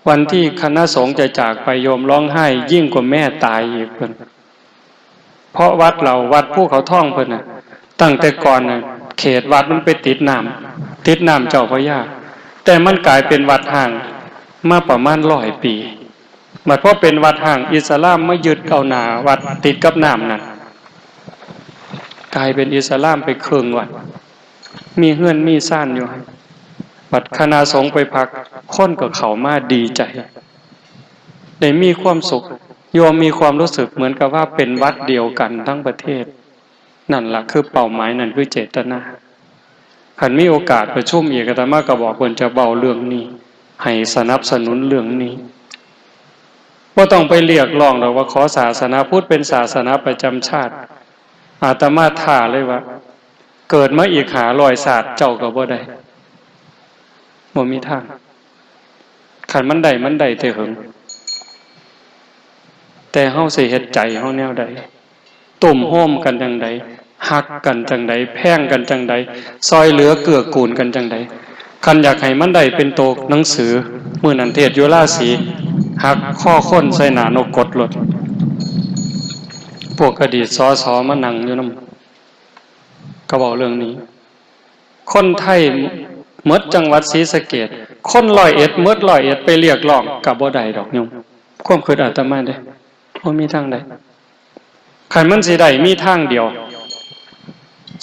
วันที่คณะสงฆ์จะจากไปโยมร้องไห้ยิ่งกว่าแม่ตายอีกเพิ่น เพราะวัดเรา วัดภูเขาทองเพิ่นน่ะ ตั้งแต่ก่อนน่ะ เขตวัดมันไปติดน้ำ ติดน้ำเจ้าพระยา แต่มันกลายเป็นวัดฮ้างมาประมาณร้อยปี บัดพอเป็นวัดฮ้าง อิสลามมายึดเอาหน้าวัดติดกับน้ำนั่น กลายเป็นอิสลามไปครึ่งวัด มีเฮือนมีซานอยู่หั่น บัดคณะสงฆ์ไปพัก คนก็เข้ามาดีใจ ได้มีความสุข โยมมีความรู้สึกเหมือนกับว่าเป็นวัดเดียวกันทั้งประเทศ นั่นล่ะคือเป้าหมาย นั่นคือเจตนา คันมีโอกาสประชุมอีก อาตมาก็บอกเพิ่นจะเว้าเรื่องนี้ ให้สนับสนุนเรื่องนี้ บ่ต้องไปเรียกร้องดอกว่าขอศาสนาพุทธเป็นศาสนาประจำชาติ อาตมาท้าเลยว่า เกิดมาอีกห้าร้อยชาติเจ้าก็บ่ได้ บ่มีทาง คันมันได้ มันได้แต่เหิง แต่เฮาสิเฮ็ดใจเฮาแนวใด ตุ้มโฮมกันจั่งใด ฮักกันจั่งใด แพงกันจั่งใด ซ่อยเหลือเกื้อกูลกันจั่งใด คันอยากให้มันได้เป็นโตหนังสือ มื้อนั้นเทศน์อยู่ราศี หักคอคนใส่หน้านกกดโลด พวกอดีต สส มานั่งอยู่นำ ก็เว้าเรื่องนี้ คนไทยหมดจังหวัดศรีสะเกษ คนร้อยเอ็ดหมดร้อยเอ็ดไปเรียกร้องก็บ่ได้ดอกโยม ความคิดอาตมาเด้ บ่มีทางใด คันมันสิได้มีทางเดียว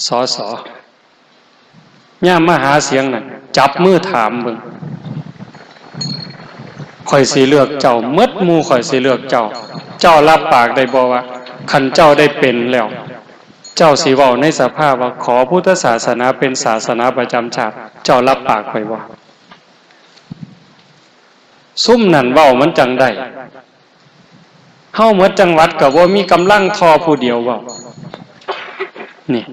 สส ยามมาหาเสียงนั่น จับมือถามเบิ่ง ข้อยสิเลือกเจ้า หมดหมู่ข้อยสิเลือกเจ้า เจ้ารับปากได้บ่ว่า คันเจ้าได้เป็นแล้ว เจ้าสิเว้าในสภาว่า ขอพุทธศาสนาเป็นศาสนาประจำชาติ เจ้ารับปากข้อยบ่ ซุมนั่นเว้ามันจั่งได้ เฮาหมดจังหวัดก็บ่มีกำลังทอผู้เดียวเว้า นี่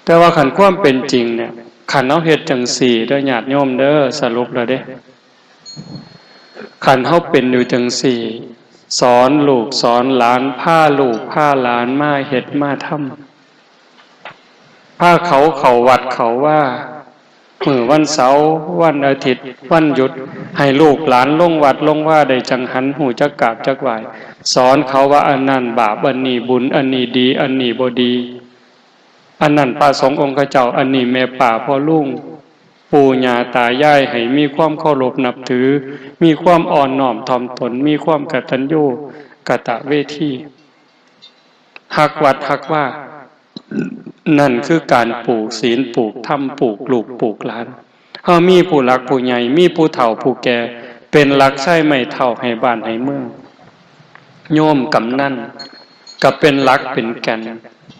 แต่ว่าคันความเป็นจริงเนี่ย คันเฮาเฮ็ดจั่งซี้เด้อญาติโยมเด้อ สรุปแล้วเด้ คันเฮาเป็นอยู่จั่งซี้ สอนลูกสอนหลาน พาลูกพาหลานมาเฮ็ดมาทำ พาเขาเข้าวัดเข้าวา มื้อวันเสาร์ วันอาทิตย์ วันหยุด ให้ลูกหลานลงวัดลงวาได้จั่งหัน ฮู้จักกราบจักไหว้ สอนเขาว่าอันนั้นบาป อันนี้บุญ อันนี้ดี อันนี้บ่ดี อันนั้นพระสงฆ์องค์ข้าเจ้า อันนี้แม่ป้าพ่อลุง ปู่ย่าตายาย ให้มีความเคารพนับถือ มีความอ่อนน้อมถ่อมตน มีความกตัญญูกตเวที ฮักวัดฮักวา นั่นคือการปลูกศีล ปลูกธรรม ปลูกลูก ปลูกหลาน เฮามีผู้หลักผู้ใหญ่ มีผู้เฒ่าผู้แก่ เป็นหลักชัยไม้เท้าให้บ้านให้เมือง โยมกำนันก็เป็นหลักเป็นแก่น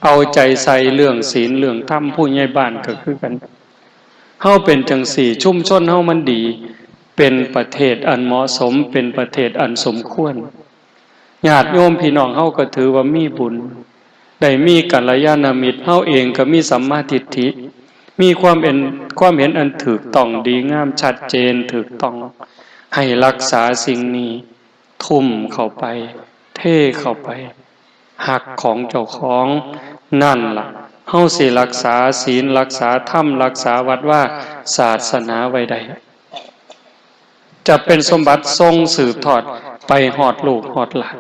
เอาใจใส่เรื่องศีลเรื่องธรรม ผู้ใหญ่บ้านก็คือกัน เฮาเป็นจั่งซี้ ชุมชนเฮามันดี เป็นประเทศอันเหมาะสม เป็นประเทศอันสมควร ญาติโยมพี่น้องเฮาก็ถือว่ามีบุญ ได้มีกัลยาณมิตร เฮาเองก็มีสัมมาทิฏฐิ มีความเห็น ความเห็นอันถูกต้องดีงามชัดเจนถูกต้อง ให้รักษาสิ่งนี้ ทุ่มเข้าไป เทเข้าไป ฮักของเจ้าของ นั่นล่ะ เฮาสิรักษาศีล รักษาธรรม รักษาวัดวา ศาสนาไว้ได้ จะเป็นสมบัติส่งสืบทอดไปฮอดลูกฮอดหลาน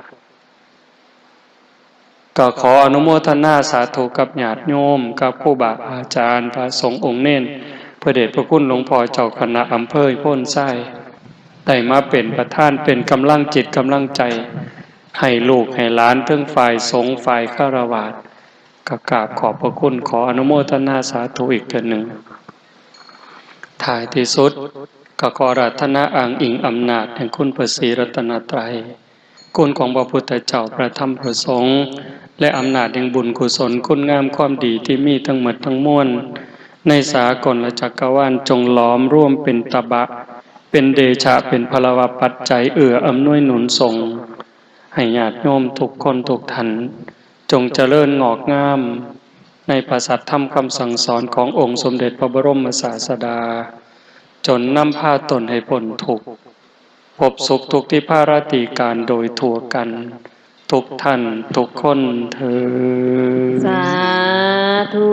ก็ขออนุโมทนาสาธุกับญาติโยม กับครูบาอาจารย์ พระสงฆ์องค์เณร พระเดชพระคุณหลวงพ่อเจ้าคณะอำเภอโพนทราย ได้มาเป็นประธาน เป็นกำลังจิตกำลังใจ ให้ลูกให้หลาน ทั้งฝ่ายสงฆ์ฝ่ายฆราวาส ก็กราบขอบพระคุณ ขออนุโมทนาสาธุอีกเทื่อหนึ่ง ท้ายที่สุด ก็ขออาราธนาอ้างอิงอำนาจแห่งคุณพระศรีรัตนตรัย คุณของพระพุทธเจ้า พระธรรม พระสงฆ์ และอำนาจแห่งบุญกุศลคุณงามความดีที่มีทั้งหมดทั้งมวล ในสากลจักรวาลจงหลอมรวมเป็นตบะ เป็นเดชะ เป็นพลวปัจจัยเอื้ออำนวยหนุนส่ง ให้ญาติโยมทุกคนทุกท่าน จงเจริญงอกงาม ในพระสัทธรรมคำสั่งสอนขององค์สมเด็จพระบรมศาสดา จนนำพาตนให้พ้นทุกข์ พบสุขทุกข์ที่พาราตีการโดยทั่วกัน ทุกท่านทุกคนเทอญ สาธุ